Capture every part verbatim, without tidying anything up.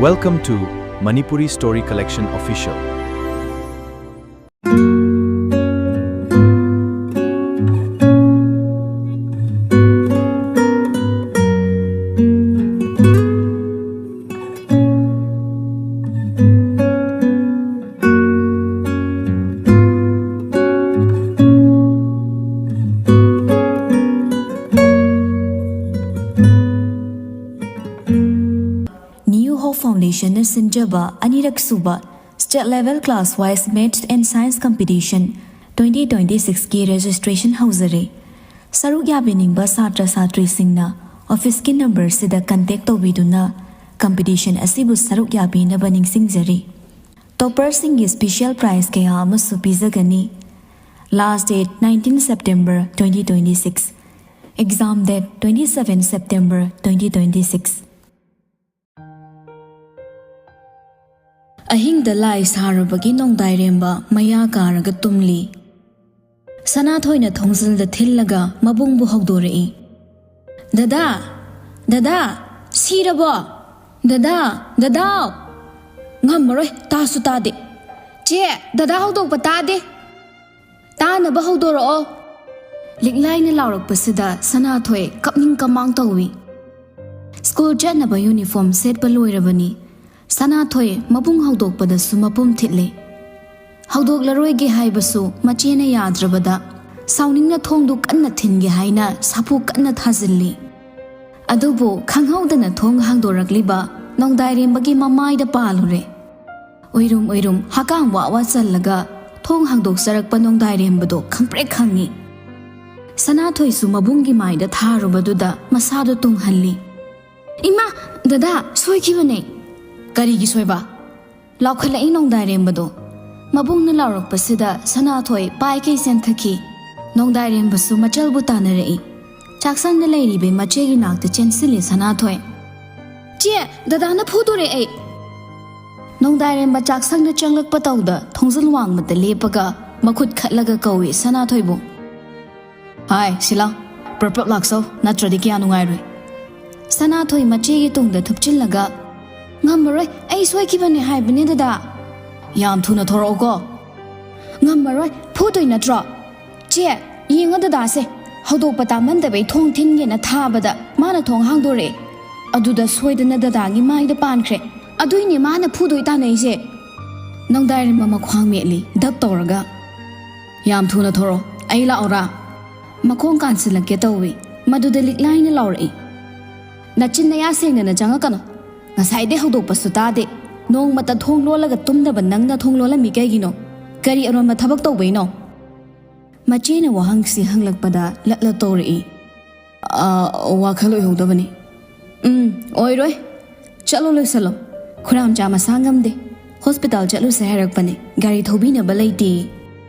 Welcome to Manipuri Story Collection Official. New Hope Foundation ꯅ ꯁꯤꯟꯖꯕ ꯑꯅꯤꯔꯛ ꯁꯨꯕ State Level Class Wise Maths and Science Competition twenty twenty six ꯀꯤ registration ꯍꯧꯖꯔꯦ꯫ ꯁꯔꯨꯛ ꯌꯥꯕꯤꯅꯤꯡꯕ ꯁꯥꯇ꯭ꯔ ꯁꯥꯇ꯭ꯔꯤꯁꯤꯡꯅ office ꯀꯤ number ꯁꯤꯗ contact ꯇꯧꯕꯤꯗꯨꯅ competition ꯑꯁꯤꯕꯨ ꯁꯔꯨꯛ ꯌꯥꯕꯤꯅꯕ ꯅꯤꯡꯁꯤꯡꯖꯔꯤ꯫ Topper ꯁꯤꯡꯒꯤ special prize ꯀꯌꯥ ꯑꯃꯁꯨ ꯄꯤꯖꯒꯅꯤ꯫ Last date nineteen September twenty twenty six. Exam date twenty seven September twenty twenty six. ꯑꯍꯤꯡꯗ ꯂꯥꯏ ꯁꯥꯔꯕꯒꯤ ꯅꯣꯡꯗꯥꯏꯔꯦꯝꯕ ꯃꯌꯥ ꯀꯥꯔꯒ ꯇꯨꯝꯂꯤ꯫ ꯁꯅꯥꯊꯣꯏꯅ ꯊꯣꯡꯖꯤꯜꯗ ꯊꯤꯜꯂꯒ ꯃꯕꯨꯡꯕꯨ ꯍꯧꯗꯣꯔꯛꯏ꯫ "ꯗꯗꯥ! ꯗꯗꯥ! ꯁꯤꯔꯕꯣ? ꯗꯗꯥ! ꯗꯗꯥꯎ!" "ꯉꯝꯃꯔꯣꯏ, ꯇꯥꯁꯨ ꯇꯥꯗꯦ꯫ ꯆꯦ, ꯗꯗꯥ ꯍꯧꯗꯣꯛꯄ ꯇꯥꯗꯦ꯫ ꯇꯥꯅꯕ ꯍꯧꯗꯣꯔꯛꯑꯣ!" ꯂꯤꯛꯂꯥꯏꯅ ꯂꯥꯎꯔꯛꯄꯁꯤꯗ ꯁꯅꯥꯊꯣꯏ ꯀꯞꯅꯤꯡ ꯀꯃꯥꯡ ꯇꯧꯏ꯫ ꯁ꯭ꯀꯨꯜ ꯆꯠꯅꯕ uniform ꯁꯦꯠꯄ ꯂꯣꯏꯔꯕꯅꯤ꯫ ꯁꯅꯥꯊꯣꯏ ꯃꯕꯨꯡ ꯍꯧꯗꯣꯛꯄꯗꯁꯨ ꯃꯄꯨꯝ ꯊꯤꯠꯂꯦ꯫ ꯍꯧꯗꯣꯛꯂꯔꯣꯏꯒꯦ ꯍꯥꯏꯕꯁꯨ ꯃꯆꯦꯅ ꯌꯥꯗ꯭ꯔꯕꯗ ꯁꯥꯎꯅꯤꯡꯅ ꯊꯣꯡꯗꯨ ꯀꯟꯅ ꯊꯤꯟꯒꯦ ꯍꯥꯏꯅ ꯁꯥꯐꯨ ꯀꯟꯅ ꯊꯥꯖꯤꯜꯂꯤ꯫ ꯑꯗꯨꯕꯨ ꯈꯪꯍꯧꯗꯅ ꯊꯣꯡ ꯍꯥꯡꯗꯣꯔꯛꯂꯤꯕ ꯅꯣꯡꯗꯥꯏꯔꯦꯝꯕꯒꯤ ꯃꯃꯥꯏꯗ ꯄꯥꯜꯂꯨꯔꯦ꯫ ꯎꯏꯔꯨꯝ ꯎꯏꯔꯨꯝ ꯍꯀꯥꯝ ꯋꯥ ꯋꯥ ꯆꯜꯂꯒ ꯊꯣꯡ ꯍꯥꯡꯗꯣꯛꯆꯔꯛꯄ ꯅꯣꯡꯗꯥꯏꯔꯦꯝꯕꯗꯣ ꯈꯪꯄ꯭ꯔꯦꯛ ꯈꯪꯉꯤ꯫ ꯁꯅꯥꯊꯣꯏꯁꯨ ꯃꯕꯨꯡꯒꯤ ꯃꯥꯏꯗ ꯊꯥꯔꯨꯕꯗꯨꯗ ꯃꯁꯥꯗꯣ ꯇꯨꯡꯍꯜꯂꯤ꯫ "ꯏꯃꯥ! ꯗꯗꯥ! ꯁꯣꯏꯈꯤꯕꯅꯦ!" "ꯀꯔꯤꯒꯤ ꯁꯣꯏꯕ?" ꯂꯥꯎꯈꯠꯂꯛꯏ ꯅꯣꯡꯗꯥꯏꯔꯦꯝꯕꯗꯣ꯫ ꯃꯕꯨꯡꯅ ꯂꯥꯎꯔꯛꯄꯁꯤꯗ ꯁꯅꯥꯊꯣꯏ ꯄꯥꯏꯈꯩ ꯆꯦꯟꯊꯈꯤ꯫ ꯅꯣꯡꯗꯥꯏꯔꯦꯝꯕꯁꯨ ꯃꯆꯜꯕꯨ ꯇꯥꯟꯅꯔꯛꯏ꯫ ꯆꯥꯛꯁꯪꯗ ꯂꯩꯔꯤꯕꯤ ꯃꯆꯦꯒꯤ ꯅꯥꯛꯇ ꯆꯦꯟꯁꯤꯜꯂꯤ ꯁꯅꯥꯊꯣꯏ꯫ "ꯆꯦ, ꯗꯗꯥꯅ ꯐꯨꯗꯣꯔꯦ ꯑꯩ!" ꯅꯣꯡꯗꯥꯏꯔꯦꯝꯕ ꯆꯥꯛꯁꯪꯗ ꯆꯪꯂꯛꯄ ꯇꯧꯗ ꯊꯣꯡꯖꯤꯜ ꯋꯥꯡꯃꯗ ꯂꯦꯞꯄꯒ ꯃꯈꯨꯠ ꯈꯠꯂꯒ ꯀꯧꯏ ꯁꯅꯥꯊꯣꯏꯕꯨ꯫ "ꯍꯥꯏ, ꯁꯤꯂꯥ, ꯄ꯭ꯔꯞ ꯄ꯭ꯔꯞ ꯂꯥꯛꯆꯧ, ꯅꯠꯇ꯭ꯔꯗꯤ ꯀꯌꯥ ꯅꯨꯡꯉꯥꯏꯔꯣꯏ꯫" ꯁꯅꯥꯊꯣꯏ ꯃꯆꯦꯒꯤ ꯇꯨꯡꯗ ꯊꯨꯞꯆꯤꯜꯂꯒ, "ꯉꯝꯃꯔꯣꯏ, ꯑꯩ ꯁꯣꯏꯈꯤꯕꯅꯦ ꯍꯥꯏꯕꯅꯦ ꯗꯗꯥ"꯫ "ꯌꯥꯝ ꯊꯨꯅ ꯊꯣꯔꯛꯎꯀꯣ"꯫ "ꯉꯝꯃꯔꯣꯏ, ꯐꯨꯗꯣꯏ ꯅꯠꯇ꯭ꯔꯣ? ꯆꯦ, ꯌꯦꯡꯉꯣ ꯗꯗꯥꯁꯦ, ꯍꯧꯗꯣꯛꯄ ꯇꯥꯃꯟꯗꯕꯩ ꯊꯣꯡ ꯊꯤꯟꯒꯦꯅ ꯊꯥꯕꯗ ꯃꯥꯅ ꯊꯣꯡ ꯍꯥꯡꯗꯣꯔꯛꯑꯦ꯫ ꯑꯗꯨꯗ ꯁꯣꯏꯗꯅ ꯗꯗꯥꯒꯤ ꯃꯥꯏꯗ ꯄꯥꯟꯈ꯭ꯔꯦ꯫ ꯑꯗꯨꯏꯅꯦ ꯃꯥꯅ ꯐꯨꯗꯣꯏ ꯇꯥꯅꯩꯁꯦ"꯫ ꯅꯣꯡꯗꯥꯏꯔꯦꯝꯕ ꯃꯈ꯭ꯋꯥꯡ ꯃꯦꯠꯂꯤ ꯗꯞ ꯇꯧꯔꯒ꯫ "ꯌꯥꯝ ꯊꯨꯅ ꯊꯣꯔꯛꯑꯣ, ꯑꯩ ꯂꯥꯛꯑꯣꯔꯥ?" ꯃꯈꯣꯡ ꯀꯥꯟꯁꯤꯜꯂꯛꯀꯦ ꯇꯧꯏ꯫ ꯃꯗꯨꯗ ꯂꯤꯛꯂꯥꯏꯅ ꯂꯥꯎꯔꯛꯏ, "ꯅꯆꯤꯟ ꯅꯌꯥ ꯁꯦꯡꯗꯅ ꯆꯪꯉꯛꯀꯅꯨ꯫ ꯉꯁꯥꯏꯗꯩ ꯍꯧꯗꯣꯛꯄꯁꯨ ꯇꯥꯗꯦ꯫ ꯅꯣꯡꯃꯇ ꯊꯣꯡ ꯂꯣꯜꯂꯒ ꯇꯨꯝꯗꯕ ꯅꯪꯅ ꯊꯣꯡ ꯂꯣꯜꯂꯝꯃꯤ ꯀꯩꯒꯤꯅꯣ? ꯀꯔꯤ ꯑꯔꯣꯟꯕ ꯊꯕꯛ ꯇꯧꯕꯩꯅꯣ?" ꯃꯆꯦꯅ ꯋꯥꯍꯪꯁꯤ ꯍꯪꯂꯛꯄꯗ ꯂꯠ ꯂꯠ ꯇꯧꯔꯛꯏ꯫ "ꯑ, ꯋꯥꯈꯜ ꯑꯣꯏꯍꯧꯗꯕꯅꯤ"꯫ "ꯎꯝ, ꯑꯣꯏꯔꯣꯏ꯫ ꯆꯠꯂꯣ, ꯂꯣꯏꯁꯜꯂꯣ꯫ ꯈꯨꯔꯥꯝꯆꯥ ꯃꯁꯥ ꯉꯝꯗꯦ꯫ ꯍꯣꯁꯄꯤꯇꯥꯜ ꯆꯠꯂꯨꯁꯦ ꯍꯥꯏꯔꯛꯄꯅꯦ꯫ ꯒꯥꯔꯤ ꯊꯧꯕꯤꯅꯕ ꯂꯩꯇꯦ"꯫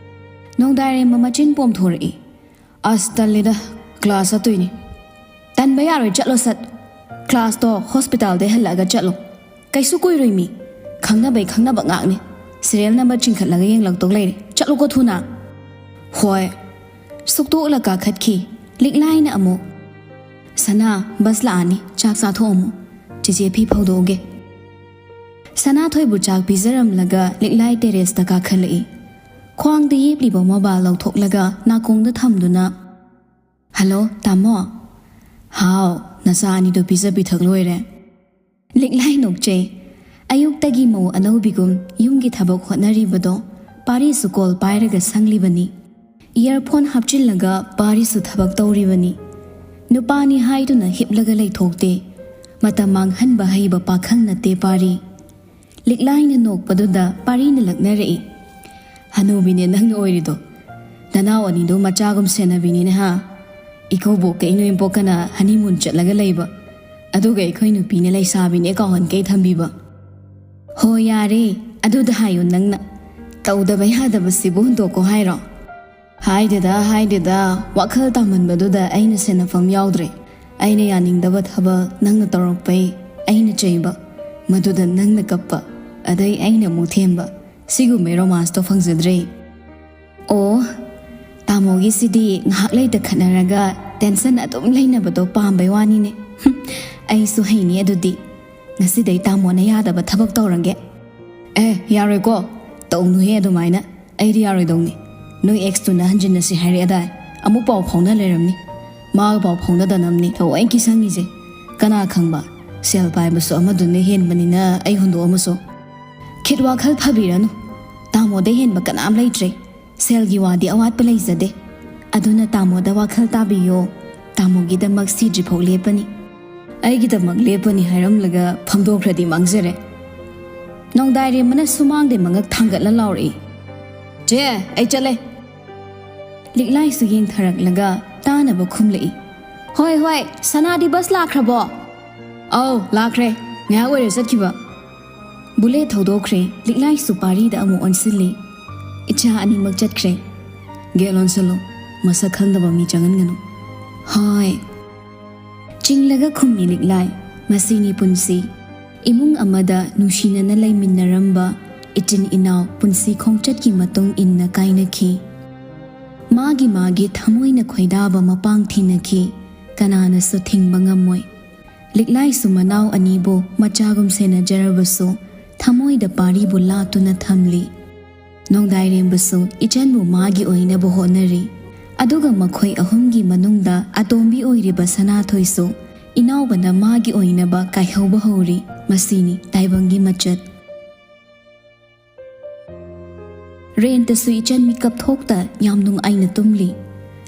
ꯅꯣꯡꯗꯥꯏꯔꯦꯝꯕ ꯃꯆꯤꯟ ꯄꯣꯝꯊꯣꯔꯛꯏ꯫ "ꯑꯁ, ꯇꯜꯂꯦꯗ, ꯀ꯭ꯂꯥꯁ ꯆꯠꯇꯣꯏꯅꯤ"꯫ "ꯇꯟꯕ ꯌꯥꯔꯣꯏ, ꯆꯠꯂꯣ ꯁꯠ꯫ ꯀ꯭ꯂꯥꯁꯇꯣ ꯍꯣꯁꯄꯤꯇꯥꯜꯗꯩ ꯍꯜꯂꯛꯑꯒ ꯆꯠꯂꯣ꯫ ꯀꯩꯁꯨ ꯀꯨꯏꯔꯣꯏ ꯃꯤ꯫ ꯈꯪꯅꯕꯩ ꯈꯪꯅꯕ ꯉꯥꯛꯅꯤ꯫ ꯁꯤꯔꯤꯌꯦꯜ ꯅꯝꯕꯔ ꯆꯤꯡꯈꯠꯂꯒ ꯌꯦꯡꯂꯛꯇꯧ ꯂꯩꯔꯦ꯫ ꯆꯠꯂꯨꯀꯣ ꯊꯨꯅ"꯫ "ꯍꯣꯏ"꯫ ꯁꯨꯛꯇꯣꯛꯂ ꯀꯥꯈꯠꯈꯤ꯫ ꯂꯤꯛꯂꯥꯏꯅ ꯑꯃꯨꯛ, "ꯁꯅꯥ, ꯕꯁ ꯂꯥꯛꯑꯅꯤ, ꯆꯥꯛ ꯆꯥꯊꯣꯛꯑꯝꯃꯨ꯫ ꯆꯦꯆꯦ ꯐꯤ ꯐꯧꯗꯣꯛꯎꯒꯦ"꯫ ꯁꯅꯥꯊꯣꯏꯕꯨ ꯆꯥꯛ ꯄꯤꯖꯔꯝꯂꯒ ꯂꯤꯛꯂꯥꯏ ꯇꯦꯔꯦꯁꯇ ꯀꯥꯈꯠꯂꯛꯏ꯫ ꯈ꯭ꯋꯥꯡꯗ ꯌꯦꯞꯂꯤꯕ ꯃꯣꯕꯥꯏꯜ ꯂꯧꯊꯣꯛꯂꯒ ꯅꯥꯀꯣꯡꯗ ꯊꯝꯗꯨꯅ, "ꯍꯜꯂꯣ, ꯇꯥꯃꯣ"꯫ "ꯍꯥꯎ, ꯅꯆꯥ ꯑꯅꯤꯗꯣ ꯄꯤꯖ ꯄꯤꯊꯛ ꯂꯣꯏꯔꯦ"꯫ ꯂꯤꯛꯂꯥꯏ ꯅꯣꯛꯆꯩ꯫ ꯑꯌꯨꯛꯇꯒꯤ ꯃꯧ ꯑꯅꯧꯕꯤꯒꯨꯝ ꯌꯨꯝꯒꯤ ꯊꯕꯛ ꯍꯣꯠꯅꯔꯤꯕꯗꯣ ꯄꯥꯔꯤꯁꯨ ꯀꯣꯜ ꯄꯥꯏꯔꯒ ꯁꯪꯂꯤꯕꯅꯤ꯫ ꯏꯌꯔꯐꯣꯟ ꯍꯥꯞꯆꯤꯜꯂꯒ ꯄꯥꯔꯤꯁꯨ ꯊꯕꯛ ꯇꯧꯔꯤꯕꯅꯤ꯫ ꯅꯨꯄꯥꯅꯤ ꯍꯥꯏꯗꯨꯅ ꯍꯤꯞꯂꯒ ꯂꯩꯊꯣꯛꯇꯦ꯫ ꯃꯇꯝ ꯃꯥꯡꯍꯟꯕ ꯍꯩꯕ ꯄꯥꯈꯪ ꯅꯠꯇꯦ ꯄꯥꯔꯤ꯫ ꯂꯤꯛꯂꯥꯏꯅ ꯅꯣꯛꯄꯗꯨꯗ ꯄꯥꯔꯤꯅ ꯂꯛꯅꯔꯛꯏ꯫ "ꯍꯅꯨꯕꯤꯅꯦ ꯅꯪꯅ ꯑꯣꯏꯔꯤꯗꯣ꯫ ꯅꯅꯥꯎ ꯑꯅꯤꯗꯣ ꯃꯆꯥꯒꯨꯝ ꯁꯦꯟꯅꯕꯤꯅꯤꯅꯦ ꯍꯥ? ꯏꯀꯨꯕꯣꯛꯀ ꯏꯅꯦꯝꯄꯣꯛꯀꯅ ꯍꯅꯤꯃꯨꯟ ꯆꯠꯂꯒ ꯂꯩꯕ꯫ ꯑꯗꯨꯒ ꯑꯩꯈꯣꯏ ꯅꯨꯄꯤꯅ ꯂꯩꯁꯥꯕꯤꯅꯦ ꯀꯥꯎꯍꯟꯀꯩ ꯊꯝꯕꯤꯕ"꯫ "ꯍꯣ ꯌꯥꯔꯦ, ꯑꯗꯨꯗ ꯍꯥꯏꯌꯨ ꯅꯪꯅ꯫ ꯇꯧꯗꯕ ꯌꯥꯗꯕꯁꯤꯕꯨ ꯍꯨꯟꯗꯣꯛꯀꯣ ꯍꯥꯏꯔꯣ?" "ꯍꯥꯏꯗꯦꯗ, ꯍꯥꯏꯗꯦꯗ, ꯋꯥꯈꯜ ꯇꯥꯃꯟꯕꯗꯨꯗ ꯑꯩꯅ ꯁꯦꯟꯅꯐꯝ ꯌꯥꯎꯗ꯭ꯔꯦ꯫ ꯑꯩꯅ ꯌꯥꯅꯤꯡꯗꯕ ꯊꯕꯛ ꯅꯪꯅ ꯇꯧꯔꯛꯄꯩ ꯑꯩꯅ ꯆꯩꯕ, ꯃꯗꯨꯗ ꯅꯪꯅ ꯀꯞꯄ, ꯑꯗꯩ ꯑꯩꯅ ꯑꯃꯨꯛ ꯊꯦꯝꯕ꯫ ꯁꯤꯒꯨꯝꯕꯩ ꯔꯣꯃꯥꯟꯁꯇꯣ ꯐꯪꯖꯗ꯭ꯔꯦ"꯫ "ꯑꯣ, ꯇꯥꯃꯣꯒꯤꯁꯤꯗꯤ ꯉꯥꯏꯍꯥꯛ ꯂꯩꯇ ꯈꯠꯅꯔꯒ ꯇꯦꯟꯁꯟ ꯑꯗꯨꯝ ꯂꯩꯅꯕꯗꯣ ꯄꯥꯝꯕꯩ ꯋꯥꯅꯤꯅꯦ꯫ ꯍꯨꯝ, ꯑꯩꯁꯨ ꯍꯩꯅꯤ ꯑꯗꯨꯗꯤ"꯫ "ꯉꯁꯤꯗꯩ ꯇꯥꯃꯣꯅ ꯌꯥꯗꯕ ꯊꯕꯛ ꯇꯧꯔꯒꯦ"꯫ "ꯑꯦ, ꯌꯥꯔꯣꯏꯀꯣ꯫ ꯇꯧꯅꯨꯍꯦ ꯑꯗꯨꯃꯥꯏꯅ꯫ ꯑꯩꯗꯤ ꯌꯥꯔꯣꯏꯗꯧꯅꯤ꯫ ꯅꯣꯏ ꯑꯦꯛꯁꯇꯨꯅ ꯍꯟꯖꯤꯟꯅꯁꯤ ꯍꯥꯏꯔꯛꯑꯦꯗꯥꯏ? ꯑꯃꯨꯛ ꯄꯥꯎ ꯐꯥꯎꯅ ꯂꯩꯔꯝꯅꯤ꯫ ꯃꯥꯒ ꯄꯥꯎ ꯐꯥꯎꯅꯗꯅꯕꯅꯤ ꯊꯑꯣꯏꯀꯤ ꯁꯪꯉꯤꯁꯦ꯫ ꯀꯅꯥ ꯈꯪꯕ, ꯁꯦꯜ ꯄꯥꯏꯕꯁꯨ ꯑꯃꯗꯨꯅ ꯍꯦꯟꯕꯅꯤꯅ ꯑꯩ ꯍꯨꯟꯗꯣꯛꯑꯝꯃꯁꯨ꯫ ꯈꯤꯠ ꯋꯥꯈꯜ ꯐꯕꯤꯔꯅꯨ꯫ ꯇꯥꯃꯣꯗ ꯍꯦꯟꯕ ꯀꯅꯥꯝ ꯂꯩꯇ꯭ꯔꯦ꯫ ꯁꯦꯜꯒꯤ ꯋꯥꯗꯤ ꯑꯋꯥꯠꯄ ꯂꯩꯖꯗꯦ꯫ ꯑꯗꯨꯅ ꯇꯥꯃꯣꯗ ꯋꯥꯈꯜ ꯇꯥꯕꯤꯌꯣ꯫ ꯇꯥꯃꯣꯒꯤꯗꯃꯛ ꯁꯤꯗ꯭ꯔꯤꯐꯥꯎ ꯂꯦꯞꯄꯅꯤ"꯫ "ꯑꯩꯒꯤꯗꯃꯛ ꯂꯦꯞꯄꯅꯤ ꯍꯥꯏꯔꯝꯂꯒ ꯐꯝꯗꯣꯛꯈ꯭ꯔꯗꯤ ꯃꯥꯡꯖꯔꯦ"꯫ ꯅꯣꯡꯗꯥꯏꯔꯦꯝꯕꯅ ꯁꯨꯃꯥꯡꯗꯩ ꯃꯉꯛ ꯊꯥꯡꯒꯠꯂ ꯂꯥꯎꯔꯛꯏ꯫ "ꯆꯦ, ꯑꯩ ꯆꯠꯂꯦ"꯫ ꯂꯤꯛꯂꯥꯏꯁꯨ ꯌꯦꯡꯊꯔꯛꯂꯒ ꯇꯥꯅꯕ ꯈꯨꯝꯂꯛꯏ꯫ "ꯍꯣꯏ, ꯍꯣꯏ, ꯁꯅꯥꯗꯤ ꯕꯁ ꯂꯥꯛꯈ꯭ꯔꯕꯣ?" "ꯑꯧ, ꯂꯥꯛꯈ꯭ꯔꯦ꯫ ꯉꯥꯏꯍꯥꯛ ꯑꯣꯏꯔꯦ ꯆꯠꯈꯤꯕ"꯫ ꯕꯨꯂꯦꯠ ꯊꯧꯗꯣꯛꯈ꯭ꯔꯦ꯫ ꯂꯤꯛꯂꯥꯏꯁꯨ ꯄꯥꯔꯤꯗ ꯑꯃꯨꯛ ꯑꯣꯟꯁꯤꯜꯂꯤ꯫ ꯏꯆꯥ ꯑꯅꯤꯃꯛ ꯆꯠꯈ꯭ꯔꯦ꯫ "ꯒꯦꯠ ꯂꯣꯟꯁꯤꯜꯂꯨ꯫ ꯃꯁꯛ ꯈꯪꯗꯕ ꯃꯤ ꯆꯪꯍꯟꯒꯅꯨ"꯫ "ꯍꯣꯏ"꯫ ꯆꯤꯡꯂꯒ ꯈꯨꯝꯃꯤ ꯂꯤꯛꯂꯥꯏ꯫ ꯃꯁꯤꯅꯤ ꯄꯨꯟꯁꯤ꯫ ꯏꯃꯨꯡ ꯑꯃꯗ ꯅꯨꯡꯁꯤꯅꯅ ꯂꯩꯃꯤꯟꯅꯔꯝꯕ ꯏꯆꯤꯟ ꯏꯅꯥꯎ ꯄꯨꯟꯁꯤ ꯈꯣꯡꯆꯠꯀꯤ ꯃꯇꯨꯡ ꯏꯟꯅ ꯀꯥꯏꯅꯈꯤ꯫ ꯃꯥꯒꯤ ꯃꯥꯒꯤ ꯊꯃꯣꯏꯅ ꯈꯣꯏꯗꯥꯕ ꯃꯄꯥꯡ ꯊꯤꯅꯈꯤ꯫ ꯀꯅꯥꯅꯁꯨ ꯊꯤꯡꯕ ꯉꯝꯃꯣꯏ꯫ ꯂꯤꯛꯂꯥꯏꯁꯨ ꯃꯅꯥꯎ ꯑꯅꯤꯕꯨ ꯃꯆꯥꯒꯨꯝ ꯁꯦꯟꯅꯖꯔꯕꯁꯨ ꯊꯃꯣꯏꯗ ꯄꯥꯔꯤꯕꯨ ꯂꯥꯠꯇꯨꯅ ꯊꯝꯂꯤ꯫ ꯅꯣꯡꯗꯥꯏꯔꯦꯝꯕꯁꯨ ꯏꯆꯟꯕꯨ ꯃꯥꯒꯤ ꯑꯣꯏꯅꯕ ꯍꯣꯠꯅꯔꯤ꯫ ꯑꯗꯨꯒ ꯃꯈꯣꯏ ꯑꯍꯨꯝꯒꯤ ꯃꯅꯨꯡꯗ ꯑꯇꯣꯝꯕꯤ ꯑꯣꯏꯔꯤꯕ ꯁꯅꯥꯊꯣꯏꯁꯨ ꯏꯅꯥꯎꯕꯅ ꯃꯥꯒꯤ ꯑꯣꯏꯅꯕ ꯀꯥꯏꯍꯧꯕ ꯍꯧꯔꯤ꯫ ꯃꯁꯤꯅꯤ ꯇꯥꯏꯕꯪꯒꯤ ꯃꯆꯠ꯫ ꯔꯦꯟꯇꯁꯨ ꯏꯆꯟ ꯃꯤꯀꯞ ꯊꯣꯛꯇ ꯌꯥꯝ ꯅꯨꯡꯉꯥꯏꯅ ꯇꯨꯝꯂꯤ꯫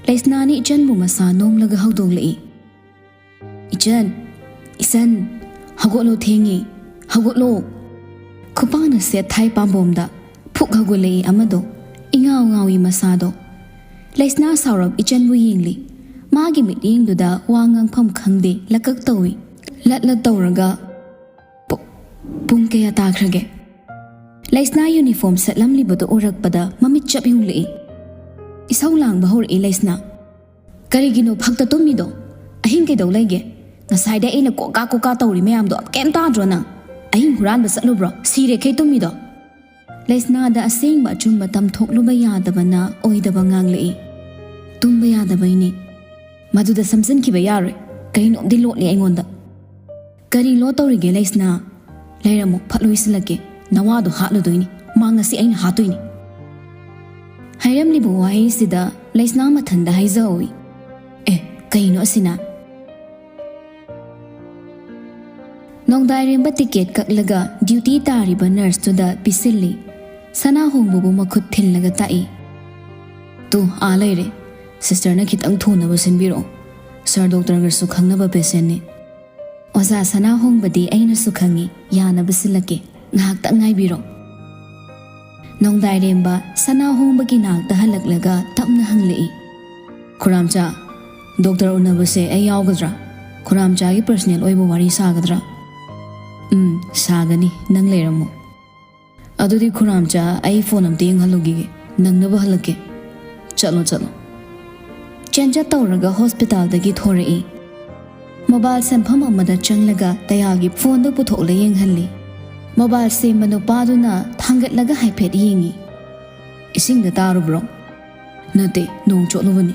ꯂꯩꯁꯅꯥꯅ ꯏꯆꯟꯕꯨ ꯃꯁꯥ ꯅꯣꯝꯂꯒ ꯍꯧꯗꯣꯛꯂꯛꯏ꯫ "ꯏꯆꯟ, ꯏꯆꯟ, ꯍꯧꯒꯠꯂꯣ, ꯊꯦꯡꯉꯦ, ꯍꯧꯒꯠꯂꯣ"꯫ ꯈꯨꯄꯥꯛꯅ ꯁꯦꯠ ꯊꯥꯏ ꯄꯥꯝꯕꯣꯝꯗ꯫ ꯐꯨꯛ ꯍꯧꯒꯠꯂꯛꯏ ꯑꯃꯗꯣ, ꯏꯉꯥꯎ ꯉꯥꯎꯏ ꯃꯁꯥꯗꯣ꯫ ꯂꯩꯁꯅꯥ ꯁꯥꯎꯔꯞ ꯏꯆꯟꯕꯨ ꯌꯦꯡꯂꯤ꯫ ꯃꯥꯒꯤ ꯃꯤꯠꯌꯦꯡꯗꯨꯗ ꯋꯥ ꯉꯥꯡꯐꯝ ꯈꯪꯗꯦ, ꯂꯀꯛ ꯇꯧꯏ꯫ ꯂꯠ ꯂꯠ ꯇꯧꯔꯒ, "ꯄꯨ-, ꯄꯨꯡ ꯀꯌꯥ ꯇꯥꯈ꯭ꯔꯒꯦ?" ꯂꯩꯁꯅꯥ ꯌꯨꯅꯤꯐꯣꯔꯝ ꯁꯦꯠꯂꯝꯂꯤꯕꯗꯨ ꯎꯔꯛꯄꯗ ꯃꯃꯤꯠ ꯆꯞ ꯌꯨꯡꯂꯛꯏ꯫ ꯏꯁꯧ ꯂꯥꯡꯕ ꯍꯧꯔꯛꯏ ꯂꯩꯁꯅꯥ꯫ "ꯀꯔꯤꯒꯤꯅꯣ ꯐꯛꯇ ꯇꯨꯝꯃꯤꯗꯣ? ꯑꯍꯤꯡ ꯀꯩꯗꯧ ꯂꯩꯒꯦ? ꯉꯁꯥꯏꯗꯩ ꯑꯩꯅ ꯀꯣꯀꯥ ꯀꯣꯀꯥ ꯇꯧꯔꯤ ꯃꯌꯥꯝꯗꯣ ꯀꯩꯝ ꯇꯥꯗ꯭ꯔꯣ ꯅꯪ? ꯑꯍꯤꯡ ꯍꯨꯔꯥꯟꯕ ꯆꯠꯂꯨꯕ꯭ꯔꯣ? ꯁꯤꯔꯦꯈꯩ ꯇꯨꯝꯃꯤꯗꯣ?" ꯂꯩꯁꯅꯥꯗ ꯑꯁꯦꯡꯕ ꯑꯆꯨꯝꯕ ꯇꯝꯊꯣꯛꯂꯨꯕ ꯌꯥꯗꯕꯅ ꯑꯣꯏꯗꯕ ꯉꯥꯡꯂꯛꯏ꯫ "ꯇꯨꯝꯕ ꯌꯥꯗꯕꯩꯅꯦ꯫ ꯃꯗꯨꯗ ꯁꯝꯖꯤꯟꯈꯤꯕ ꯌꯥꯔꯣꯏ꯫ ꯀꯩꯅꯣꯝꯗꯤ ꯂꯣꯠꯂꯤ ꯑꯩꯉꯣꯟꯗ"꯫ "ꯀꯔꯤ ꯂꯣ ꯇꯧꯔꯤꯒꯦ ꯂꯩꯁꯅꯥ? ꯂꯩꯔꯝꯃꯣ, ꯐꯠ ꯂꯣꯏꯁꯤꯜꯂꯛꯀꯦ꯫ ꯅꯋꯥꯗꯣ ꯍꯥꯠꯂꯨꯗꯣꯏꯅꯤ꯫ ꯃꯥ ꯉꯁꯤ ꯑꯩꯅ ꯍꯥꯠꯇꯣꯏꯅꯤ"꯫ ꯍꯥꯏꯔꯝꯂꯤꯕ ꯋꯥꯍꯩꯁꯤꯗ ꯂꯩꯁꯅꯥ ꯃꯊꯟꯗ ꯍꯥꯏꯖꯍꯧꯏ, "ꯑꯦ, ꯀꯩꯅꯣ ꯑꯁꯤꯅ?" ꯅꯣꯡꯗꯥꯏꯔꯦꯝꯕ ꯇꯤꯀꯦꯠ ꯀꯛꯂꯒ ꯗ꯭ꯌꯨꯇꯤ ꯇꯥꯔꯤꯕ ꯅꯔꯁꯇꯨꯗ ꯄꯤꯁꯤꯜꯂꯤ꯫ ꯁꯅꯥꯍꯣꯡꯕꯕꯨ ꯃꯈꯨꯠ ꯊꯤꯜꯂꯒ ꯇꯥꯛꯏ, "ꯇꯨ, ꯑꯥ ꯂꯩꯔꯦ꯫ ꯁꯤꯁꯇꯔꯅ ꯈꯤꯇꯪ ꯊꯨꯅꯕ ꯁꯤꯟꯕꯤꯔꯛꯑꯣ꯫ ꯁꯥꯔ ꯗꯣꯛꯇꯔꯒꯁꯨ ꯈꯪꯅꯕ ꯄꯦꯁꯦꯟꯅꯤ"꯫ "ꯑꯣꯖꯥ ꯁꯅꯥꯍꯣꯡꯕꯗꯤ ꯑꯩꯅꯁꯨ ꯈꯪꯉꯤ, ꯌꯥꯅꯕ ꯁꯤꯜꯂꯛꯀꯦ꯫ ꯉꯥꯏꯍꯥꯛꯇꯪ ꯉꯥꯏꯕꯤꯔꯣ"꯫ ꯅꯣꯡꯗꯥꯏꯔꯦꯝꯕ ꯁꯅꯥꯍꯣꯡꯕꯒꯤ ꯅꯥꯛꯇ ꯍꯜꯂꯛꯂꯒ ꯇꯞꯅ ꯍꯪꯂꯛꯏ, "ꯈꯨꯔꯥꯝꯆꯥ, ꯗꯣꯛꯇꯔ ꯎꯅꯕꯁꯦ ꯑꯩ ꯌꯥꯎꯒꯗ꯭ꯔꯥ? ꯈꯨꯔꯥꯝꯆꯥꯒꯤ ꯄꯔꯁꯅꯦꯜ ꯑꯣꯏꯕ ꯋꯥꯔꯤ ꯁꯥꯒꯗ꯭ꯔꯥ?" "ꯎꯝ, ꯁꯥꯒꯅꯤ꯫ ꯅꯪ ꯂꯩꯔꯝꯃꯣ"꯫ "ꯑꯗꯨꯗꯤ ꯈꯨꯔꯥꯝꯆꯥ, ꯑꯩ ꯐꯣꯟ ꯑꯝꯇ ꯌꯦꯡꯍꯜꯂꯨꯈꯤꯒꯦ꯫ ꯅꯪꯅꯕ ꯍꯜꯂꯛꯀꯦ꯫ ꯆꯠꯂꯣ, ꯆꯠꯂꯣ"꯫ ꯆꯦꯟꯖ ꯇꯧꯔꯒ ꯍꯣꯁꯄꯤꯇꯥꯜꯗꯒꯤ ꯊꯣꯔꯛꯏ꯫ ꯃꯣꯕꯥꯏꯜ ꯁꯦꯝꯐꯝ ꯑꯃꯗ ꯆꯪꯂꯒ ꯇꯌꯥꯜꯒꯤ ꯐꯣꯟꯗꯨ ꯄꯨꯊꯣꯛꯂ ꯌꯦꯡꯍꯜꯂꯤ꯫ ꯃꯣꯕꯥꯏꯜ ꯁꯦꯝꯕ ꯅꯨꯄꯥꯗꯨꯅ ꯊꯥꯡꯒꯠꯂꯒ ꯍꯥꯏꯐꯦꯠ ꯌꯦꯡꯉꯤ꯫ "ꯏꯁꯤꯡꯗ ꯇꯥꯔꯨꯕ꯭ꯔꯣ?" "ꯅꯠꯇꯦ, ꯅꯣꯡ ꯆꯣꯠꯂꯨꯕꯅꯤ"꯫